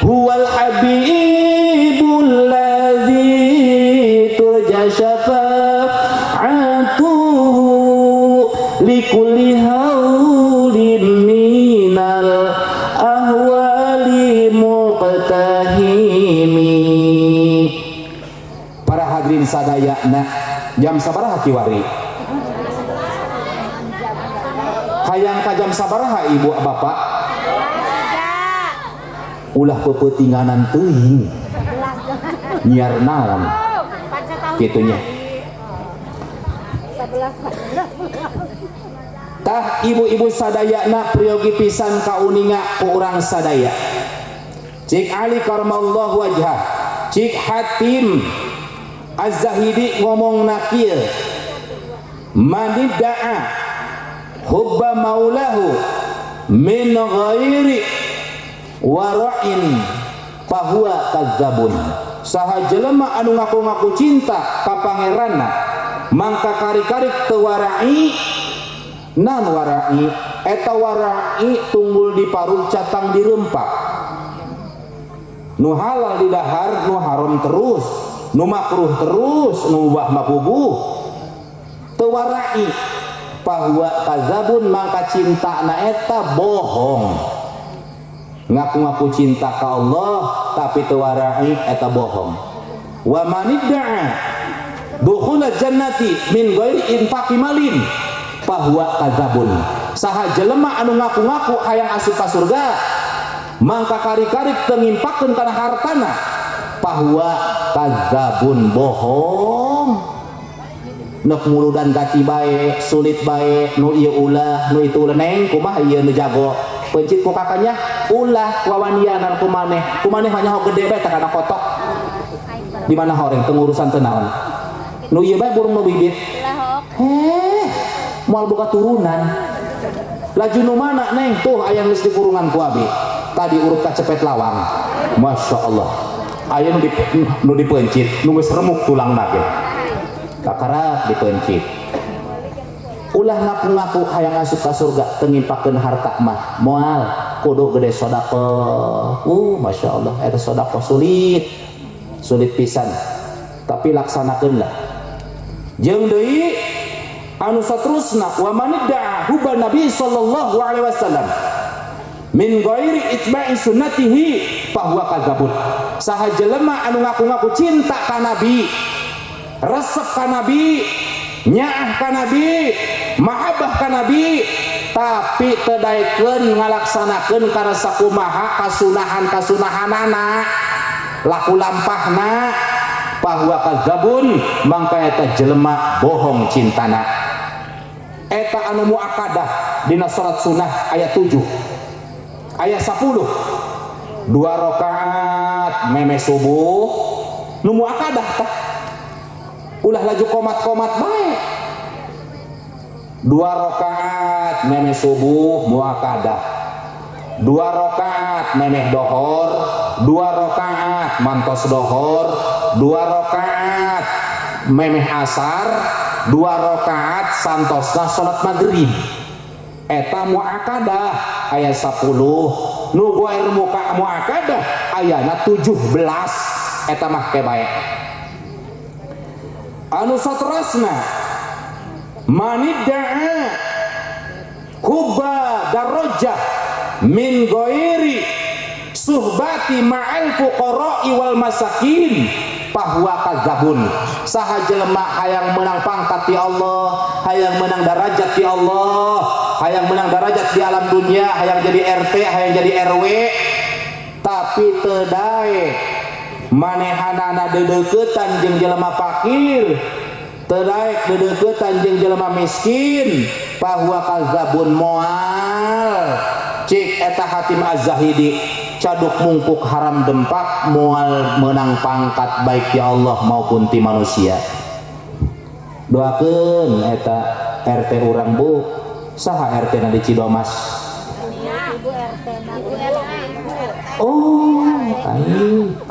huwal habibul ladzi turja syafa'atuhu likulli haulin minal ahwali muqtahimi. Para hadirin sadayana jam sabaraha kiwari hayang ka jam sabaraha ibu bapak ulah pepeutinganan teuing nyiar naon kitunya tah ibu-ibu sadayana priyogi pisan kauninga ku urang sadaya cik Ali karamallahu wajhah cik Hatim Az-Zahidi ngomongna kieu manidda'a hubba maulahu min ghairi wara'in fahuwa kadzabun. Saha jelema anu ngaku-ngaku cinta ka pangeranna mangka kari-kari teu warai nan warai eta warai tunggul di parung catang dirempak nu halal di dahar nu haram terus nu makruh terus nu mubah makubuh teu warai fahuwa kadzabun mangka cinta na eta bohong ngaku-ngaku cinta ka Allah tapi teu warai eta bohong wa manidda'a dukhula jannati min ghairi infaqi malin fahuwa kadzabun. Saha jelema anu ngaku-ngaku hayang asup ka surga mangka kari-kari teu ngimpakeun kana hartana fahuwa kadzabun bohong nek muludan gati bae sulit bae nu ieu ulah nu itu ulah neng kumaha ieu nu jago pencit ku kakaknya ulah wawanianan ku maneh hanya ho gede bae tah kana kotok di mana horeng teu ngurusan teu naon nu ieu bae burung nu bibit heh moal boga turunan laju nu mana neng tuh aya geus dikurungan ku abi tadi urut ka cepet lawang Masya Allah aya nu dipencit nu geus remuk tulangna ge. Kakarak dipeuncit. Ulah ngaku-ngaku hayang asup ka surga teu ngimpakeun harta mah moal kudu gede sedekah. Masya Allah eta sedekah sulit. Sulit pisan. Tapi laksanakeun lah. Jeung deui anu saterusna wa manidda'a hubban nabi sallallahu alaihi wasallam min ghairi itba'i sunnatihi fahuwa kadzabun. Saha jelema anu ngaku-ngaku cinta ka nabi, resep ka nabi, nyaah ka nabi, mahabbah ka nabi, tapi teu daekeun ngalaksanakeun kana sakumaha kasunahan-kasunahanana, laku lampahna, fahuwa kadzabun, mangka eta jelema bohong cintana. Eta anu muakkadah dina salat sunah ayat 7 ayat 10 2 rakaat meme subuh nu muakkadah tah ulah laju komat-komat bae 2 rakaat meme subuh muakkadah 2 rakaat memeh dohor 2 rakaat mantos dohor 2 rakaat memeh asar 2 rakaat santosna salat maghrib eta muakkadah ayat 10 nu goer muka muakkadah ayana 17 eta mah ke bae anu saterasna manidda'a hubba darajah min ghairi suhbati ma'al fuqara'i wal masakin fahuwa kadzabun. Saha jelema hayang menang pangkat ti Allah, hayang menang darajat ti Allah, hayang menang darajat di alam dunia, hayang jadi RT, hayang jadi RW, tapi teu daek manehanana deudeuketan jeung jelema fakir, teu daek deudeuketan jeung jelema miskin, fahuwa kadzabun moal. Cik eta Hatim Az-Zahidi caduk mungkuk haram dempak moal menang pangkat baik ya Allah maupun ti manusia. Doakeun eta RT urang bu, saha RT na di Cidomas? Oh,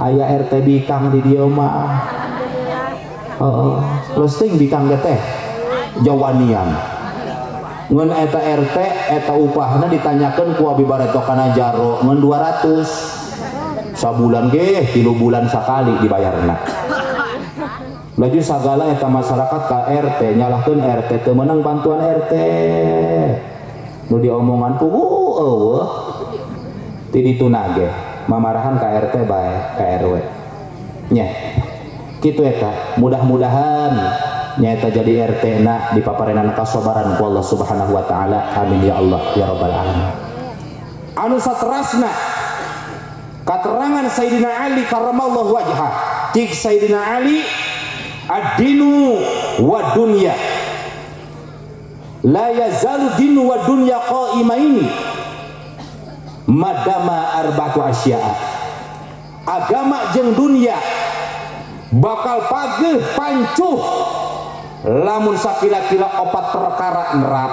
aya RT bikang di dieu mah. Heeh, leus teuing bikang ge teh jawanian. Ngan eta RT eta upahna ditanyakeun ku abi bareto kana jaro ngan 200 sabulan ge 3 bulan sakali dibayarna. Laju sagala eta masyarakat ka RT nyalahkeun RT teu meunang bantuan RT. Nu diomongan puguh eueuh ti dituna ge mamarahan ka RT bae ka RW. Nya kitu eta mudah-mudahan nyaeta jadi RT na dipaparenan kasabaran ku Allah Subhanahu wa taala. Amin ya Allah ya rabbal alamin. Anu saterasna katerangan Sayyidina Ali karramallahu wajhah. Cik Sayyidina Ali ad-dinu wa dunya la yazalu dinu wa dunya qaimaini madama arba'atu asya'a. Agama jeung dunya bakal pageuh pancuh lamun sakira-kira opat perkara nerap.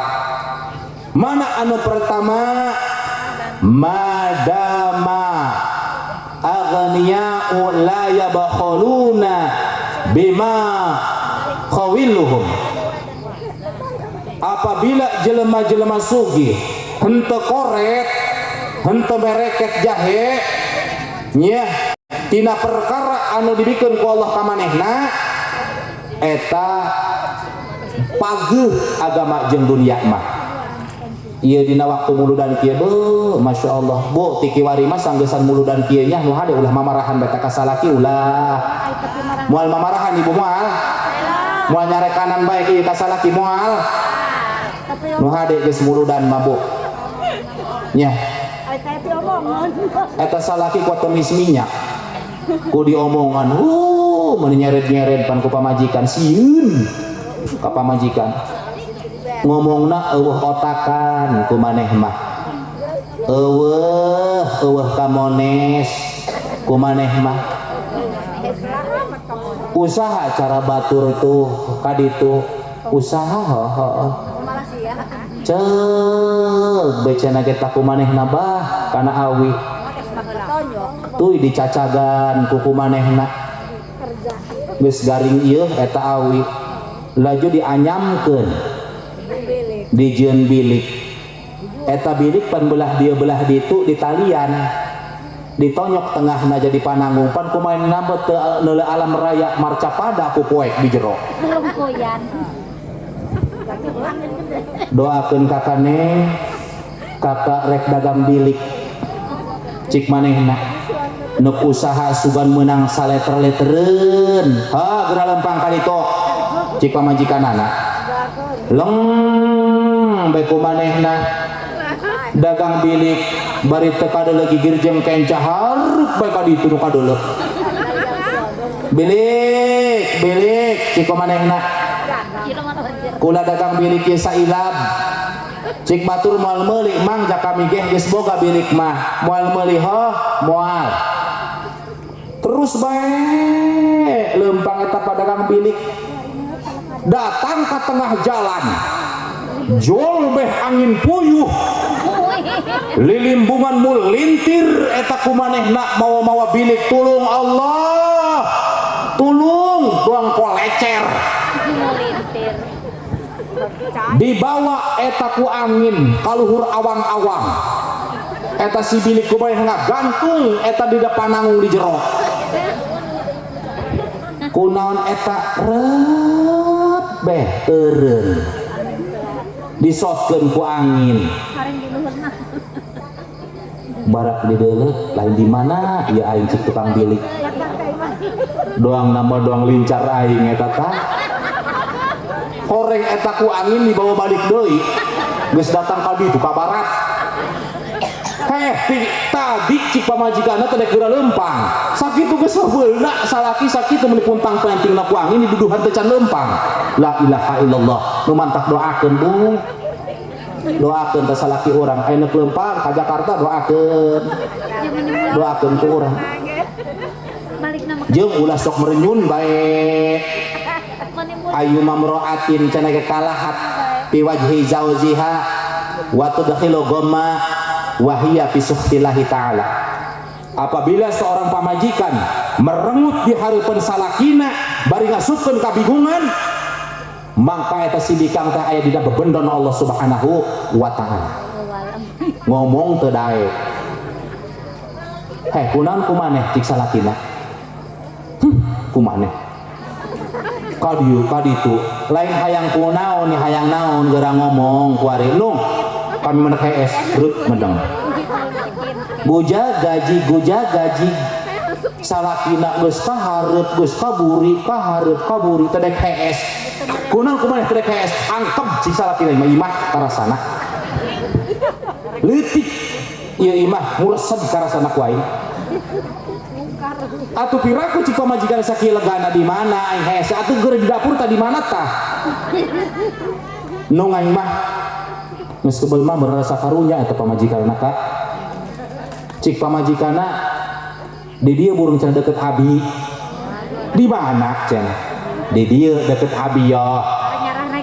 Mana anu pertama? Madama aghniya'u la yabkhuluna bima khawiluhum. Apabila jelema-jelema sugih henteu koret, henteu mereket jahe nya tina perkara anu dibikeun ku Allah ka manehna, eta pageuh agama jeung dunia mah. Ieu dina waktu muludan kieu beuh Masya Allah bu ti kiwari mah sanggesan muludan kieu nya nu hade ulah mamarahan beta ka salaki ulah moal mamarahan ibu moal moal nyarekanan bae kieu ka salaki moal nu hade geus muludan mah bu nya eta salaki kuat temis minyak ku diomongan mun nyeret-nyeret pan ku pamajikan sieun ka pamajikan ngomongna eueuh otakan ku maneh mah eueuh eueuh kamones ku maneh mah usaha cara batur tuh kaditu usaha heuh ceuk becena ge ku manehna bah kana awi tuy dicacagan ku manehna geus garing ieu eta awi Laju dianyamkeun dijieun bilik. Eta bilik pan belah dia belah ditu ditalian. Ditonyok tengahna jadi pananggung pan kumaha nambet teu neuleuh alam raya marcapada ku poek di jero. Doakeun kakane kakak rek dagang bilik cik manehna nuk usaha sugan menang saleter-letereun ha geura lempang ka ditu cik pamajikanana leng bae ku manehna dagang bilik bari teu kadeuleu gigir jeung kenca hareup bae ka ditu nu kadeuleu bilik bilik cik manehna kula dagang bilik ieu sailab cik batur moal meuli mang jaka kami ge geus boga bilik mah moal meuli hoh moal terus bae lempang eta padagang bilik datang ke tengah jalan jol beh angin puyuh lilimbungan mulintir eta kumanehna mawa-mawa bilik tulung Allah tulung tuang kolecer dibawa eta ku angin kaluhur awang-awang eta si bilik kumanehna gantung eta di depan nanggung di jero kunaon eta rep beh eureun disotkeun ku angin barak di deuleuh lain di mana ieu aing cik tukang bilik doang nama doang lincar aing eta tah horeng eta ku angin dibawa balik deui geus datang ka ditu ka barat heh tadi cik pamajikanna teh geura lempang sakitu geus heubeulna salaki sakitu meuni puntang pantingna ku angin diduduhan teh can lempang la ilaha illallah nu mantak doakeun bu doakeun teh salaki urang aya nu lempang ka Jakarta doakeun doakeun ku urang jeung ulah sok merenyun bae ayu mamroatin cenah ge kalahat fi wajhi zaujiha wa tudkhilu ghamma wa hiya fi sukhtillahi ta'ala. Apabila seorang pamajikan merengut di hareupeun salakina bari ngasupkeun kabingungan mangka eta si bikang teh aya dina bebendon Allah Subhanahu wa ta'ala. Ngomong teu daek. Heh kunaon kumaneh cik salakina? Kumaneh? Ka dieu ka ditu lain hayang kunaon hayang naon geura ngomong kuari nung kami menek hees reut medeng guja gaji salakina geus kahareup geus kaburi kahareup kaburi teh dek hees kunaon kumaneh teh dek hees angkep cik salakina imah imah karasana leutik ieu imah muresed karasana ku aing atuh piraku cik pamajikan sakieu legana di mana aing hees atuh geur di dapur tah di mana tah nu aing mah geus kebel mah merasa karunya eta pamajikanna ka cik pamajikanna di dieu burung cenah deket abi di mana cenah di dieu deket abi yo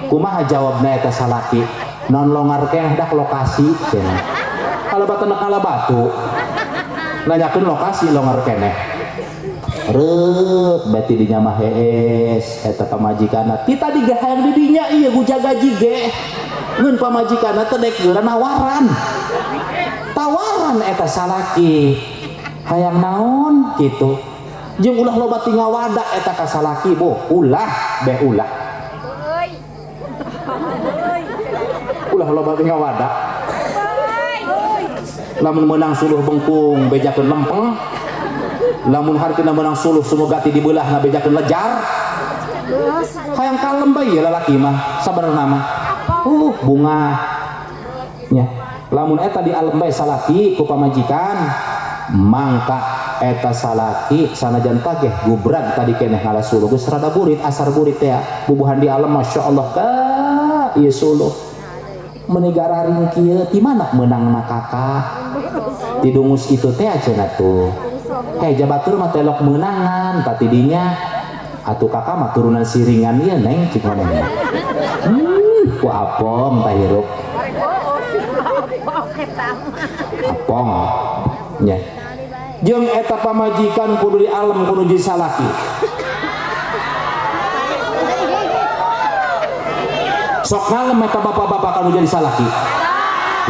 kumaha jawabna eta salaki non longar keneh dak lokasi cenah kalebatan kala batu nanyakeun lokasi longar keneh reuk berarti dinya mah hees eta pamajikanna ti tadi ge hayang di dinya ieu gujagaji ge ngeun pamajikanna teh dek geura nawaran tawaran eta salaki hayang naon kitu jeung ulah loba tingawada eta ka salaki boh ulah beh ulah ulah loba tingawada lamun meunang suluh bengkung bejakeun lempeng lamun hartina meunang suluh semoga ti dibelah ngabejakeun lejar hayang kalem bae ya lalaki mah sabenerna mah bunga nya lamun eta di alem bae salaki ku pamajikan mangka eta salaki sanajan tageh gubrag tadi keneh ngala suluh geus rada burit asar burit teh bubuhan di alem masyaallah ka ieu suluh meuni gararing kieu ti mana meunangna kakak ti dungus itu teh cenah tuh heh jabatur mah telok meunangan tah ti dinya atuh kakak mah turunan siringan ieu neng cik manehna ku apong tah hirup apong nya jeung eta pamajikan kudu di alem kudu jadi salaki. Sok ngalem eta bapak-bapak kalau jadi salaki.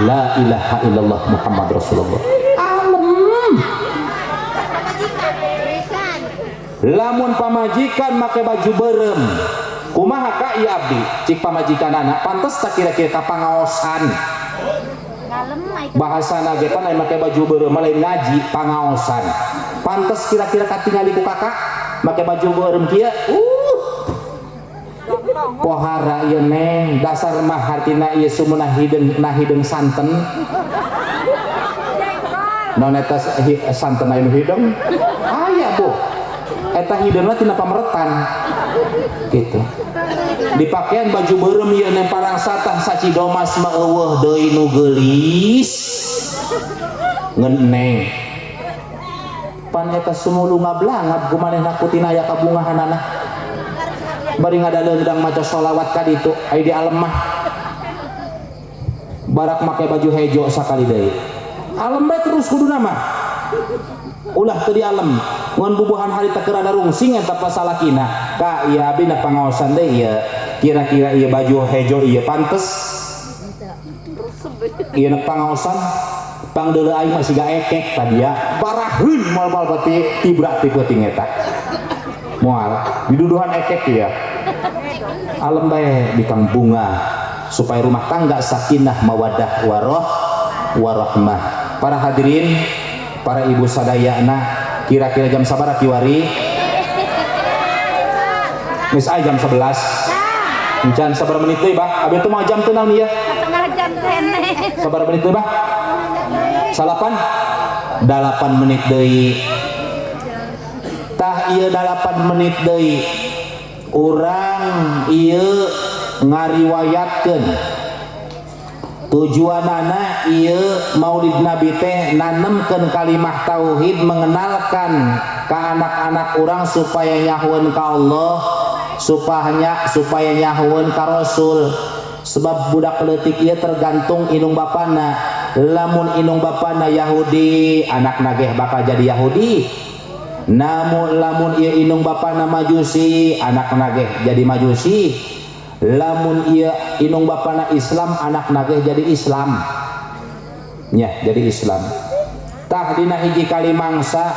La ilaha illallah Muhammad Rasulullah. Alem. Lamun pamajikan make baju berem. Kumaha ka ieu abdi? Cik pamajikan anak pantes tak kira-kira ka pangaosan. Bahasana ge pan make baju berem lain ngaji pangaosan. Pantes kira-kira katingali ku kakak make baju berem kieu. Pohara ieu neng dasar mah hartina ieu sumunah hideung nah hideung santen. Non eta santen aya nu hideung? Aya bu. Eta hideungna tina pameretan. Gitu. Dipakean baju beureum ieu neng parang satah sacidomas mah eueuh deui nu geulis. Ngeun neng. Pan eta sumulu ngablangab ku manehna ku tina aya kabungahanana. Bari ngadaleundang maca sholawat ka ditu aya di alem mah. Barak make baju hejo sakali deui. Alem bae terus kuduna mah. Ulah teu di alem. Ngan bubuhan harita keur rungsing eta pasalakina. Ka ieu abdi na pangaosan deui ieu. Kira-kira ieu baju hejo ieu pantes. Ieu na pangaosan pangdeuleu aing mah siga ekek tadi ya. Baraheun moal-moal bati tibrak ti peuting eta. Moal diduduhan ekek ya. Alem bae di bunga supaya rumah tangga sakinah mawadah waroh warahmah. Para hadirin, para ibu sadayana, kira-kira jam sabaraha kiwari? Geus aya jam 11. Encan sabaraha menit deui, Bah? Abi teh mah jam teu naon ieu? Setengah jam keneh. Sabaraha menit deui, Bah? Salapan? 8 menit deui. Tah ieu 8 menit deui. Urang ieu ngariwayatkeun tujuanana ieu Maulid Nabi teh nanemkeun kalimah tauhid, mengenalkan ke anak-anak urang supaya nyahueun ka Allah, supaya nyahueun ka Rasul. Sebab budak leutik ieu tergantung indung bapana. Lamun indung bapana Yahudi, anakna ge bakal jadi Yahudi. Namun lamun ieu indung bapana Majusi, anakna ge jadi Majusi. Lamun ieu indung bapana Islam, anakna ge jadi Islam. Nya, jadi Islam. Tah dina hiji kali mangsa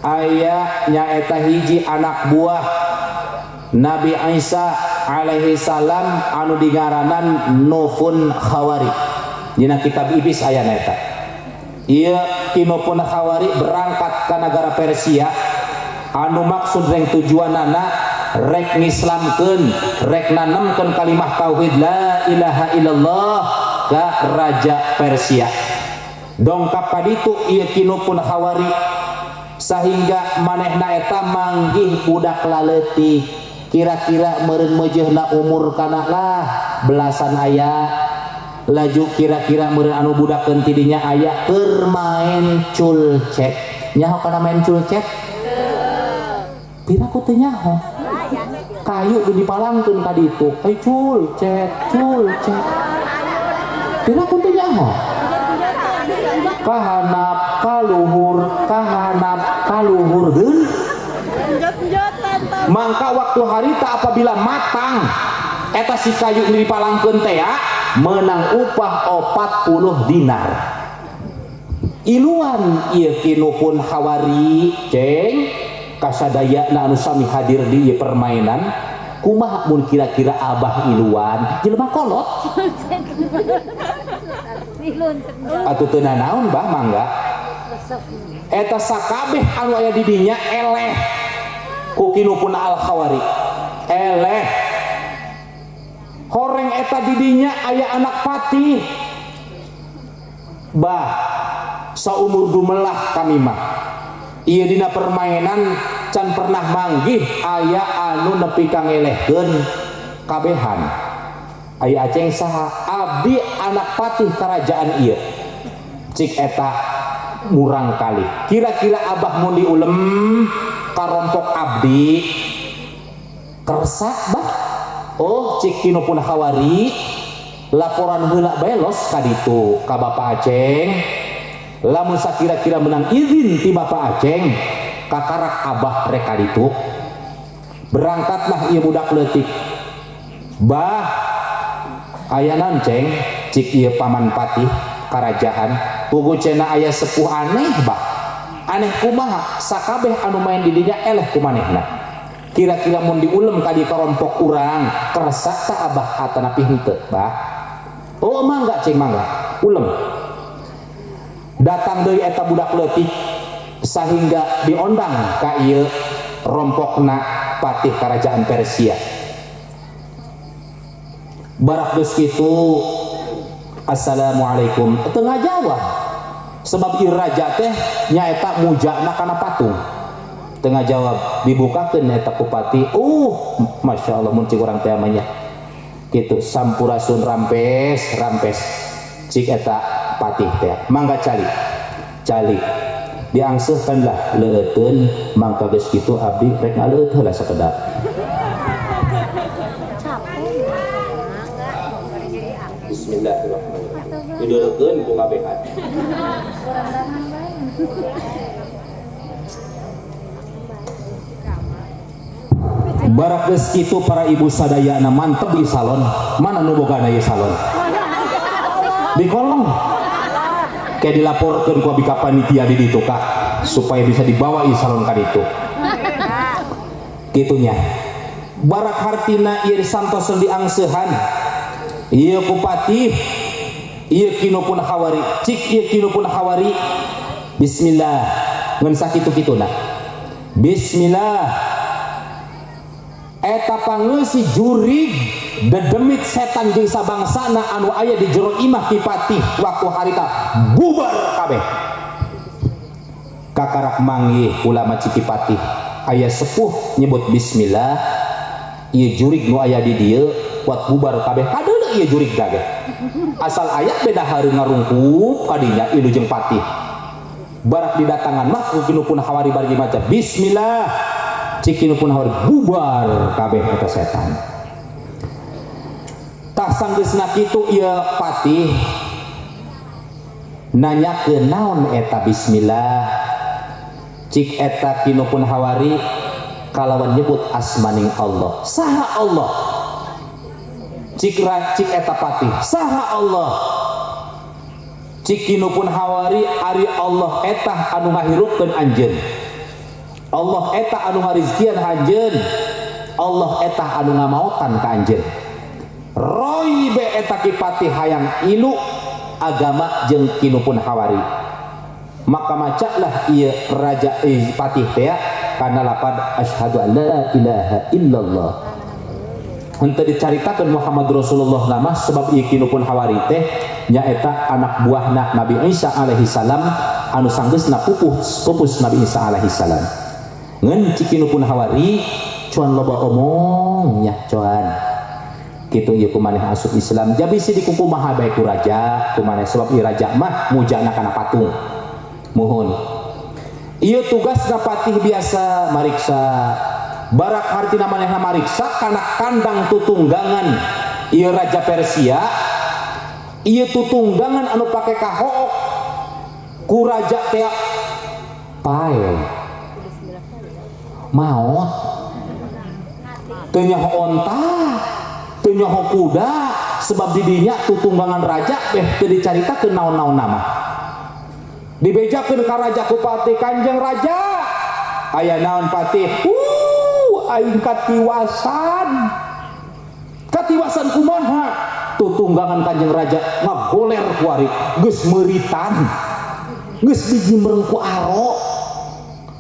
aya nyaeta hiji anak buah Nabi Isa alaihi salam anu dingaranan Nufun Khawari. Dina kitab Ibis aya eta. Ieu Kinupun Khawari berangkat ke negara Persia anu maksud reng tujuanana rek ngislamkeun, rek nanemkeun kalimah tauhid la ilaha illallah ka raja Persia. Dongkap ka ditu ieu Kinupun Khawari sehingga manehna eta manggih budak laleutik. Kira-kira meureun meujeuhna umur kana lah belasan aya. Laju kira-kira meureun anu budak ti dinya aya keur main culcet. Nyaho kana main culcet? Pira ku teu nyaho. Kayu nu dipalangkeun ka ditu. Ai culcet, culcet. Pira ku teu nyaho. Kahanap kaluhur, kahanap kaluhur geun. Mangka waktu harita apabila matang eta si kayu nu dipalangkeun teh ya menang upah 40 dinar. Iluan ieu Kinupun Khawari ceng kasadayana anu sami hadir di ieu permainan kumaha mun kira-kira abah iluan jelema kolot atuh teu nanaon bah mangga eta sakabeh anu aya di dinya eleh ku Kinupun Al Khawari eleh horeng eta didinya aya anak patih bah saumur dumelah kami mah ieu dina permainan can pernah manggih aya anu nepi ka ngelehkeun kabehan aya aceng saha abdi anak patih kerajaan ieu cik eta murang kali kira-kira abah mun diulem karompok abdi kersa bah. Oh cik Kinupun Khawari laporan heula bae los ka ditu ka Bapak Aceng lamun sakira-kira menang izin ti Bapak Aceng kakarak abah rek ka ditu. Berangkatlah ieu budak leutik bah Aya naon ceng cik ieu paman patih karajaan pugu cenah aya sepuh aneh bah. Aneh kumaha sakabeh anu main di dinya eleh kumanehna. Kira-kira mun diulem ka di karompok urang kersa ta abah atanapi henteu bah. Oh mangga ceng mangga ulem. Datang deui eta budak leutik sehingga diondang ka ieu rompokna patih kerajaan Persia. Barak geus kitu assalamualaikum teu ngajawab sebab ieu raja teh nyaeta mujana kana patung. Teu ngajawab dibukakeun eta ku patih. Masyaallah mun cik urang teh amanya. Kitu sampurasun rampes rampes cik eta patih teh mangga cali. Cali diangseuhkeun lah leueuteun mangka geus kitu abdi rek ngaleueut heula sakedap. Bismillahirrahmanirrahim. Dideurekeun ku kabehan. Barak geus kitu para ibu sadayana mantep di salon. Mana nu bogana ieu salon? Di kolong. Kayak dilaporkeun ku abi ka panitia di ditu Kak supaya bisa dibawa ieu salon ka ditu. Kitunya. Barak hartina ieu santosan diangseuhan. Ieu ku patih, ieu kinupun hawari, cik ieu kinupun hawari. Bismillah. Ngan sakitu-kituna. Bismillah. Eta pangeusi jurig dedemit setan jeung sabangsana anu aya di jero imah ki patih waktu harita bubar kabeh. Kakarak manggih ulama ciki patih aya sepuh nyebut bismillah ieu jurig nu aya di dieu kuat bubar kabeh kadeuleu ieu jurig gage. Asal aya beda hareung ngarungkup kadinya ilu jeung patih. Barak didatangan mah ku kinupun hawari bari maca bismillah cikinu pun hawari bubar kabeh eta setan. Tah sanggeusna kitu ieu patih nanyakeun naon eta bismillah. Cik eta kinupun hawari kalawan nyebut asmaning Allah. Saha Allah? Cik cik eta patih saha Allah? Cik kinupun hawari ari Allah eta anu ngahirupkeun anjeun. Allah eta anu ngarizkian anjeun. Allah eta anu ngamaotan ka anjeun. Roy be eta ki patih hayang ilu agama jeung kinupun hawari. Maka macalah ieu raja patih teh kana lapad asyhadu an la ilaha illallah. Henteu dicaritakeun Muhammad Rasulullah nama sebab ieu kinupun hawari teh nyaeta anak buahna Nabi Isa alaihi salam anu sanggeusna pupus Nabi Isa alaihi salam. Ngan cikinupun hawari cuan loba omong nya cuan kitu ieu kumaneh asup Islam jabi si dikukumaha bae ku raja kumaneh sebab ieu raja mah mujana kana patung. Muhun ieu tugasna patih biasa mariksa barak hartina manehna mariksa kana kandang tutunggangan ieu raja Persia ieu tutunggangan anu pake kahook ku raja teh pae maot teu nyaho onta teu nyaho kuda sebab didinya tutunggangan raja teh teu dicaritakeun naon-naon nama dibejakeun ka raja ku patih kanjeng raja aya naon patih aing katiwasan katiwasan kumaha tutunggangan kanjeng raja ngagoler kuari geus meuritan geus dijimreng ku aro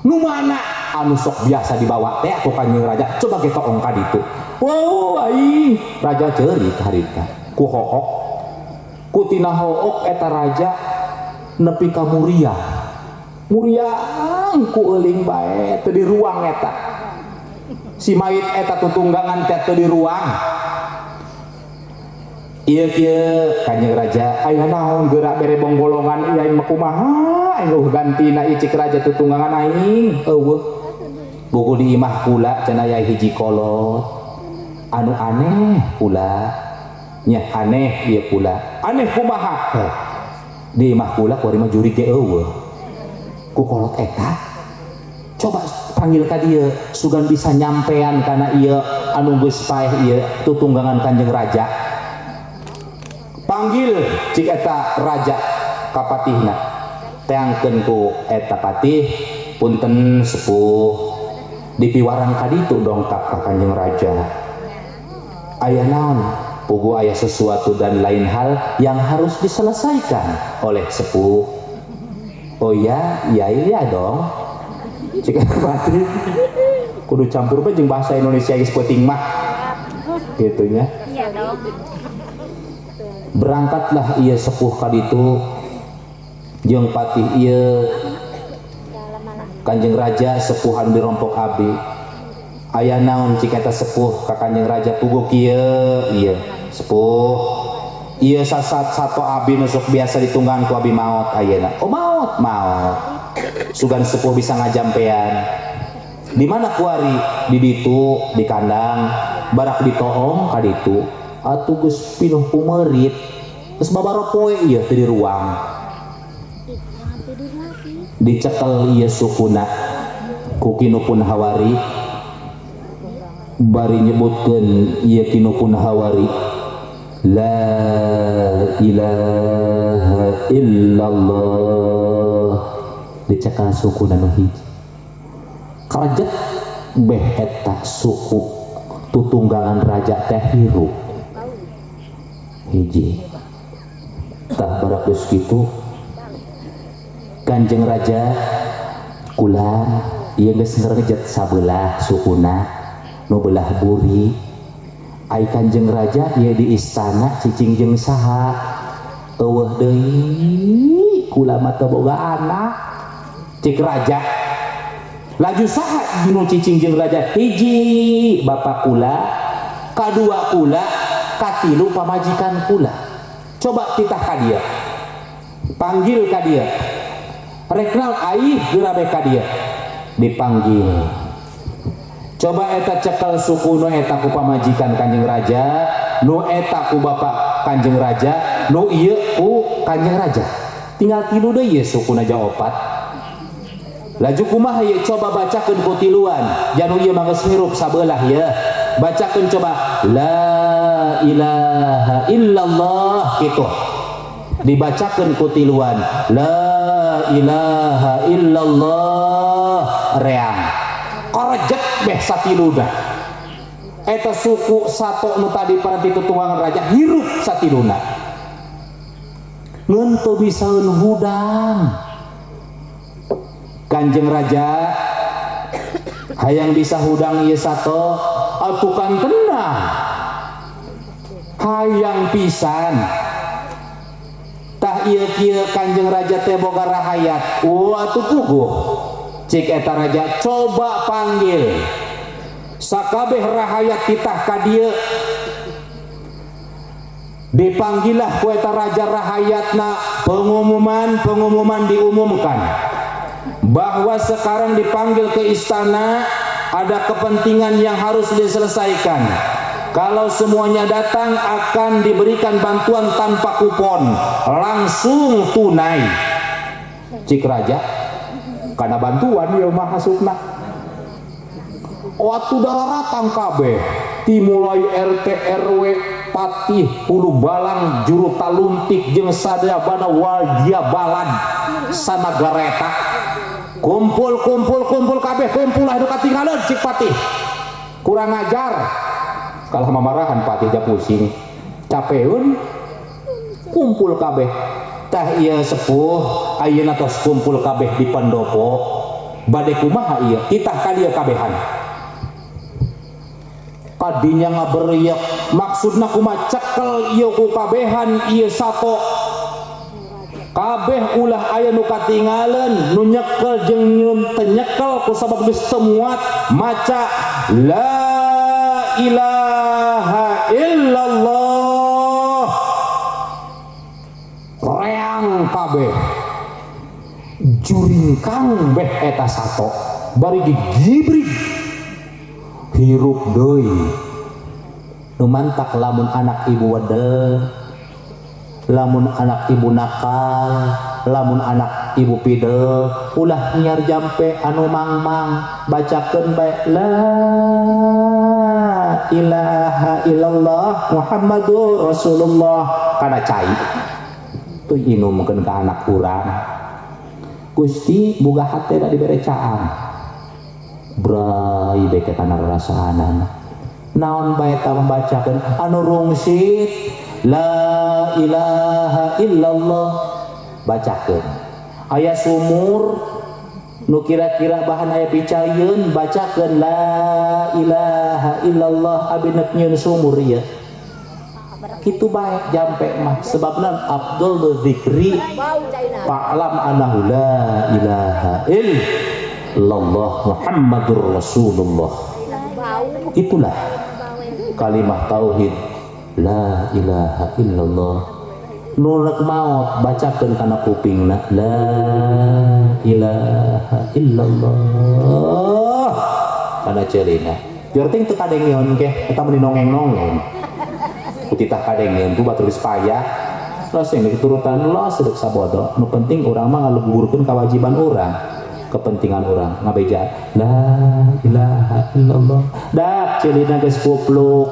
nu mana anu sok biasa dibawa teh ku kanjeng raja coba ge toong ka ditu. Wow aing raja ceurik harita ku hook ku tina hook eta raja nepi ka muriang muriang ku euling bae teu di ruang eta si mayit eta tutunggangan teh teu di ruang ieu kieu kanjeng raja aya naon geura bere bonggolongan ieu aing mah kumaha aing eueuh gantina ieu cik raja tutunggangan aing eueuh buku di imah kula cenah aya hiji kolot anu aneh kula nya aneh ieu kula aneh kumaha di imah kula kuari mah jurig ge eueuh ku kolot eta coba panggil ka dieu sugan bisa nyampean kana ieu anu geus paeh ieu tutunggangan kanjeng raja. Panggil cik eta raja ka patihna. Teangkeun ku eta patih punten sepuh dipiwarang ka ditu dongkap ka Kanjeng Raja. Aya naon? Puguh aya sesuatu dan lain hal yang harus diselesaikan oleh sepuh. Oh ya, iya iya dong. Cik eta patih kudu campur bae jeung bahasa Indonesia geus peuting mah. Gitu nya. Iya dong. Berangkatlah ieu sepuh ka ditu jeung patih ieu Kanjeng Raja sepuhan dirompok abdi. Aya naon cik eta sepuh ka Kanjeng Raja puguh kieu ieu sepuh ieu sasat sato abdi nu sok biasa ditunggangan ku abdi maot ayeuna. Oh maot maot. Sugan sepuh bisa ngajampean. Di mana kuari? Di ditu di kandang barak ditoong ka ditu. Atuh geus pinuh kumerit. Geus babara poe ieu teu di ruang. Dicekel ieu sukuna ku kinupun hawari bari nyebutkeun ieu kinupun hawari la ilaha illallah. Dicekel sukuna nu hiji karejet beh eta suku tutunggangan raja teh hirup hiji. Tah barak geus kitu Kanjeng Raja kula ieu geus ngrejet sabelah sukuna nu belah buri. Ai Kanjeng Raja ieu di istana cicing jeung saha? Eueuh deui kula mah teu boga anak. Cik raja laju saha nu cicing jeung raja? Hiji bapak kula, kadua kula, katilu pamajikan kula. Coba titah ka dia, panggil ka dia. Rek naon aih geura ka dia. Dipanggil. Coba eta cekel suku nu eta ku pamajikan Kanjeng Raja, nu eta ku bapak Kanjeng Raja, nu ieu ku Kanjeng Raja. Tinggal tilu deui ieu sukuna ja opat. Laju kumaha ieu coba bacakeun ku tiluan. Janu ieu mah geus hirup sabelah ieu. Bacakeun coba la ilaha illallah kitu. Dibacakeun ku tiluan la ilaha illallah reang. Korejet beh satiluna. Eta suku sato nu tadi paranti tutunggangan raja hirup satiluna. Ngeun teu bisaeun hudang. Kanjeng Raja hayang bisa hudang ieu sato atuh kan tenang. Hayang pisan. Tah ieu kieu Kanjeng Raja teh boga rahayat. Wah atuh puguh. Cik eta raja coba panggil sakabeh rahayat titah ka dieu. Dipanggilah ku eta raja rahayatna, pengumuman diumumkan bahwa sekarang dipanggil ke istana, ada kepentingan yang harus diselesaikan. Kalau semuanya datang akan diberikan bantuan tanpa kupon, langsung tunai. Cik raja karena bantuan ieu mah hasupna. Waktu dararatang kabeh timulai RT RW patih hulu balang juru taluntik jeung sadayabana waldia balad sanagareta kumpul kumpul kumpul kabeh kumpul lah nu katinggalan cik patih. Kurang ajar kalah mamarahan patih ja pusing capeun kumpul kabeh. Tah ieu sepuh ayeuna tos kumpul kabeh di pendopo bade kumaha ieu titah ka dieu kabehan. Kadinya ngaberiak maksudna kumaha cekel ieu ku kabehan ieu sato kabeh ulah aya nu katinggalan nu nyekel jeung nu teu nyekel ku sabab geus teu muat maca la ilaha illallah reang kabeh juringkang beh eta sato bari digibrig hirup deui. Nu mantak lamun anak ibu wedel, lamun anak ibu nakal, lamun anak ibu pidel, ulah nyiar jampe anu mangmang, bacakeun bae la ilaha illallah Muhammadur Rasulullah kana cai tuh inumkeun ka anak urang. Gusti boga hatena dibere caang brai beke kana rasaanana naon bae ta membacakeun anu rungsit la ilaha illallah bacakeun aya sumur nu kira-kira bahan aya picayeun bacakeun la ilaha illallah abi nek nyieun sumur ieu kitu bae jampe mah sebabna abdul dzikri fa'lam annahu la ilaha illallah Muhammadur Rasulullah. Itulah kalimah tauhid la ilaha illallah. Nu rek maot bacakeun kana kupingna la ilaha illallah kana ceulina. Jorting teu kadengeun ke eta meni nongeng-nongeng. Kutitah kadengeun ku batur geus payah. Los yang diturutan los sedek sabodo. Nu penting urang mah ngalugurkeun kewajiban urang, kepentingan urang ngabeja la ilaha illallah. Dak ceulina geus kupluk.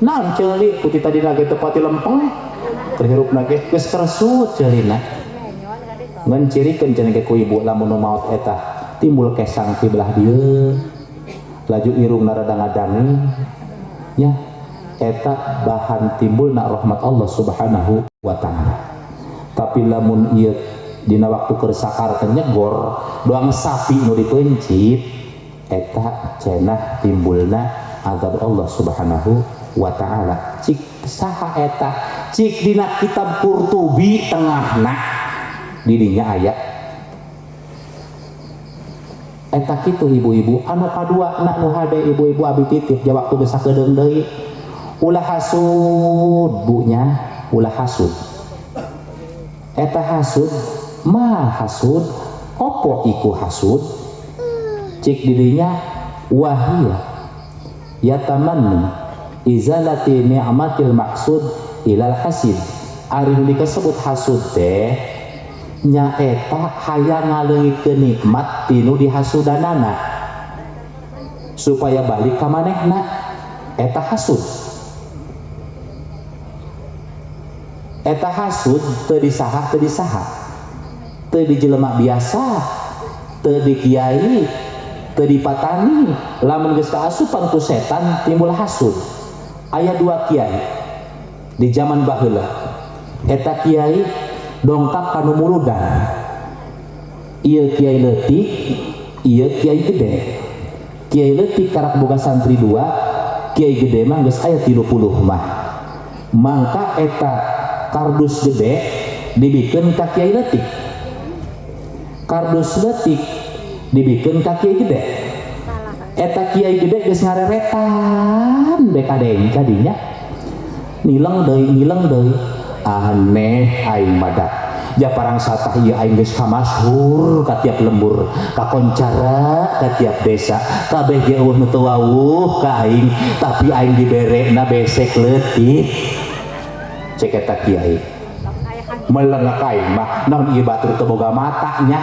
Naon ceuli kuti tadi ge teu pati lempeng. Keur hirupna ge geus keresut ceulina. Ngan cirikeun cenah ge ku ibu lamun nu maot eta timbul kesang ti belah dieu. Laju irungna rada ngadangi nya eta bahan timbulna rahmat Allah Subhanahu wa taala. Tapi lamun ieu dina waktu keur sakar teh nyegor doang sapi nu dipeuncit eta cenah timbulna azab Allah Subhanahu wa taala. Cik saha eta? Cik dina kitab Qurtubi tengahna didinya aya eta kitu ibu-ibu. Anu kadua na nu hade ibu-ibu abi titip ja waktu geus sakedeung deui ulah hasud bunya, ulah hasud. Eta hasud ma hasud opo iku hasud? Cik didinya wahia yatamanni izalati ni'matil maksud ilal hasid. Ari nu disebut hasud teh nyaeta hayang ngaleungitkeun nikmat tinu dihasudanana supaya balik ka manehna, eta hasud. Eta hasud teu disaha, teu disaha, teu di jelema biasa, teu di kiai, teu di patani. Lamun geus kaasupan ku setan timbul hasud. Aya dua kiai di zaman baheula. Eta kiai dongkap kanu muludan. Ieu kiai leutik, ieu kiai gede. Kiai leutik karak boga santri dua, kiai gede mah geus aya 30 mah. Mangka eta kardus gede dibikeun ka kiai leutik, kardus leutik dibikeun ka kiai gede. Eta kiai gede geus ngareretan bekadeng kadinya nileng deui, nileng deui. Aneh aing madak ja parang satah ieu aing geus kamasyhur ka tiap lembur, kakoncara ka tiap desa, kabeh ge eueuh nu teu wawuh ka aing, tapi aing diberena besek leutik. Cek eta kiai melengak aing mah naon ieu batur teu boga mata nya,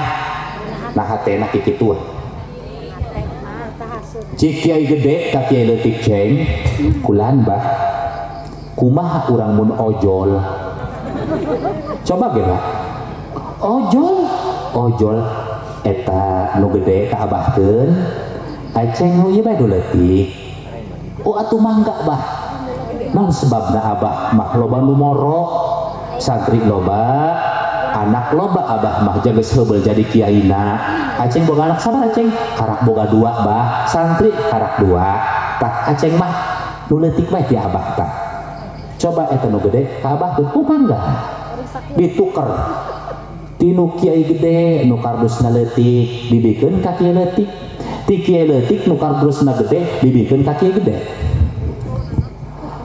nah hatena kikituan. Cik kiai gede ka kiai leutik, ceng kulan bah kumaha urang mun ojol, coba ge bah ojol ojol eta nu gede ka abahkeun aceng nu ieu bae nu leutik. Oh atuh mangga bah, naon sebabna abah mah loba nu moro, santri loba, anak loba, abah mah geus heubeul jadi kiaina. Aceng boga anak sabar aceng? Karak boga dua bah, santri karak dua. Tah aceng mah nu leutik bae ti abah tah. Coba eta nu gede ka abah teh mangga dituker tinu kiai gede nu kardusna leutik dibikeun ka kiai leutik, ti kiai leutik nu kardusna gede dibikeun ka kiai gede.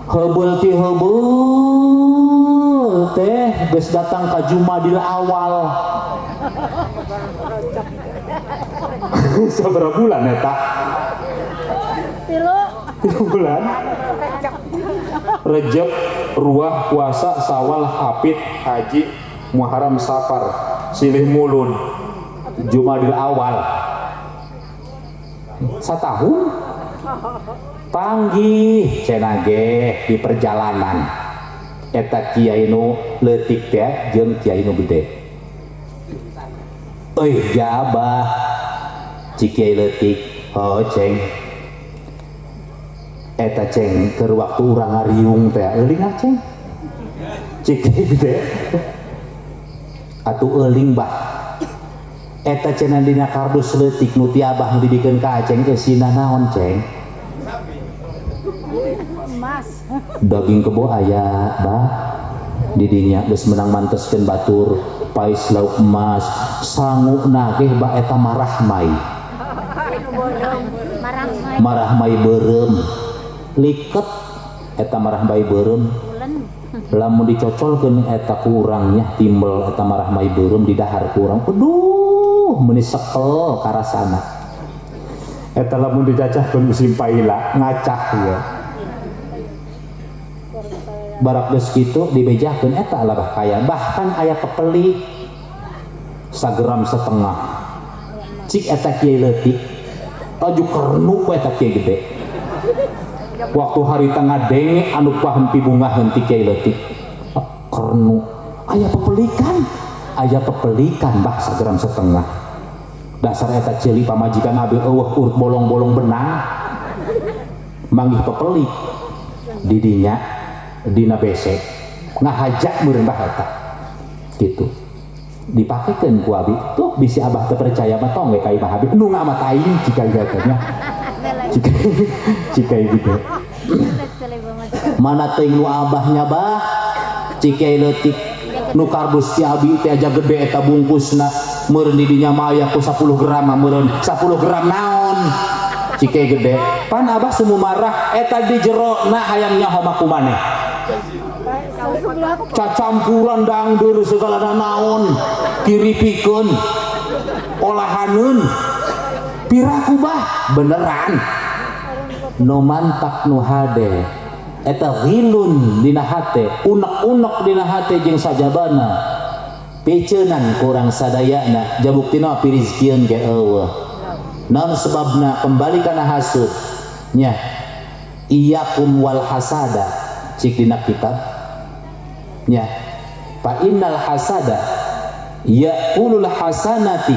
Heubeul ti heubeul teh geus datang ka Jumadil awal. Sabaraha bulan eta? 3 bulan. Rejeb, Ruah, Puasa, Sawal, Hafid, Haji, Muharram, Safar, Silih Mulud, Jumadil awal. Satahun. Panggih cenah ge di perjalanan eta kiai nu leutik teh jeung kiai nu gede. Euy ja abah, cik kiai leutik, oh ceng eta ceng keur waktu urang ngariung teh euling ah ceng. Cik kiai gede atuh euling bah. Eta cenah dina kardus leutik nu ti abah nu dibikeun ka aceng eusina naon ceng? Daging kebo aya bah didinya geus menang manteskeun batur pais lauk emas sangu nageh bah eta marahmai marahmai beureum liket eta marahmai beureum lamun dicocolkeun eta kurangnya timbel eta marahmai beureum di dahar kurang aduh meuni sekel karasana eta lamun dicacahkeun musim paila ngacah ya. Barak geus kitu dibejakeun eta lah kaya bahkan aya pepeli sagram setengah cik eta kiai leutik laju kernu ku eta kiai gede waktu hari tengah denge anu pahan pibungaheun ti kiai leutik kernu aya pepelikan bah sagram setengah dasar eta ceuli pamajikan abi eueuh urut bolong-bolong benang manggih pepelik didinya dina besek ngahajak meureun bah eta kitu dipakekeun ku abi tuh bisi abah teu percaya mah tong we ka imah abi nu ngamat aing cika nya cika gitu mana teuing nu abahnya bah cika leutik nu kardus ti abi teh aja gede eta bungkusna meureun di dinya mah aya ku 10 gram meureun 10 gram naon cika gede pan abah semu marah eta di jero na hayang nyaho mah kumaneh cacampuran dangdur segala naon kiripikeun olahaneun piraku bah beneran nu mantak nu hade eta ghilun dina hate unek-unek dina hate jeung sajabana piceunan kurang sadayana jabuktina pirizkieun ge eueuh naon sebabna kembali kana hasud nya iyyakum wal hasada cik dina kitab nya fa innal hasada ya'kulul hasanati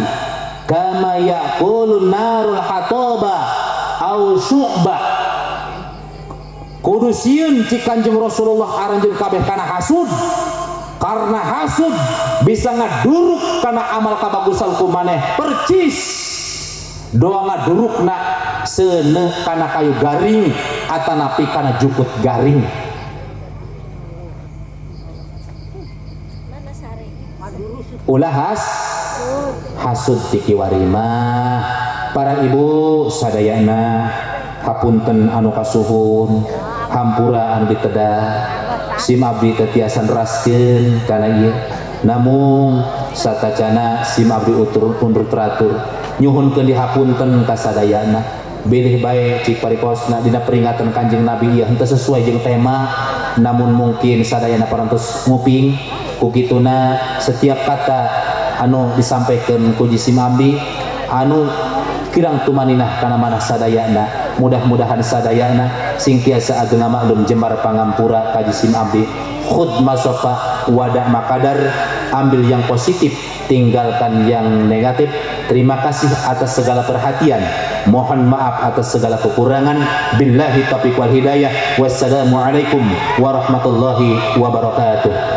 kama ya'kulun narul hatoba au syu'ba kudu sieun cik Kanjeng Rasulullah aranjeun kabeh kana hasud karena hasud bisa ngaduruk kana amal kabagusan ku maneh percis doa ngadurukna seuneu kana kayu garing atanapi kana jukut garing. Ulah hasud ti kiwarima para ibu sadayana hapunten anu kasuhun hampura anu diteda sim abdi teu tiasa neraskeun kana ieu namung satacana sim abdi utur undur teratur nyuhunkeun dihapunten ka sadayana bilih bae cik parikosna dina peringatan Kanjeng Nabi ieu henteu sesuai jeung tema namun mungkin sadayana parantos nguping ku kituna setiap kata anu disampaikan ku jisim abdi anu kirang tumaninah kana manah sadayana mudah-mudahan sadayana sing tiasa ageng maklum jembar pangampura ka jisim abdi khud masofa wada makadar ambil yang positif tinggalkan yang negatif. Terima kasih atas segala perhatian, mohon maaf atas segala kekurangan. Billahi taufiq wal hidayah. Wassalamualaikum warahmatullahi wabarakatuh.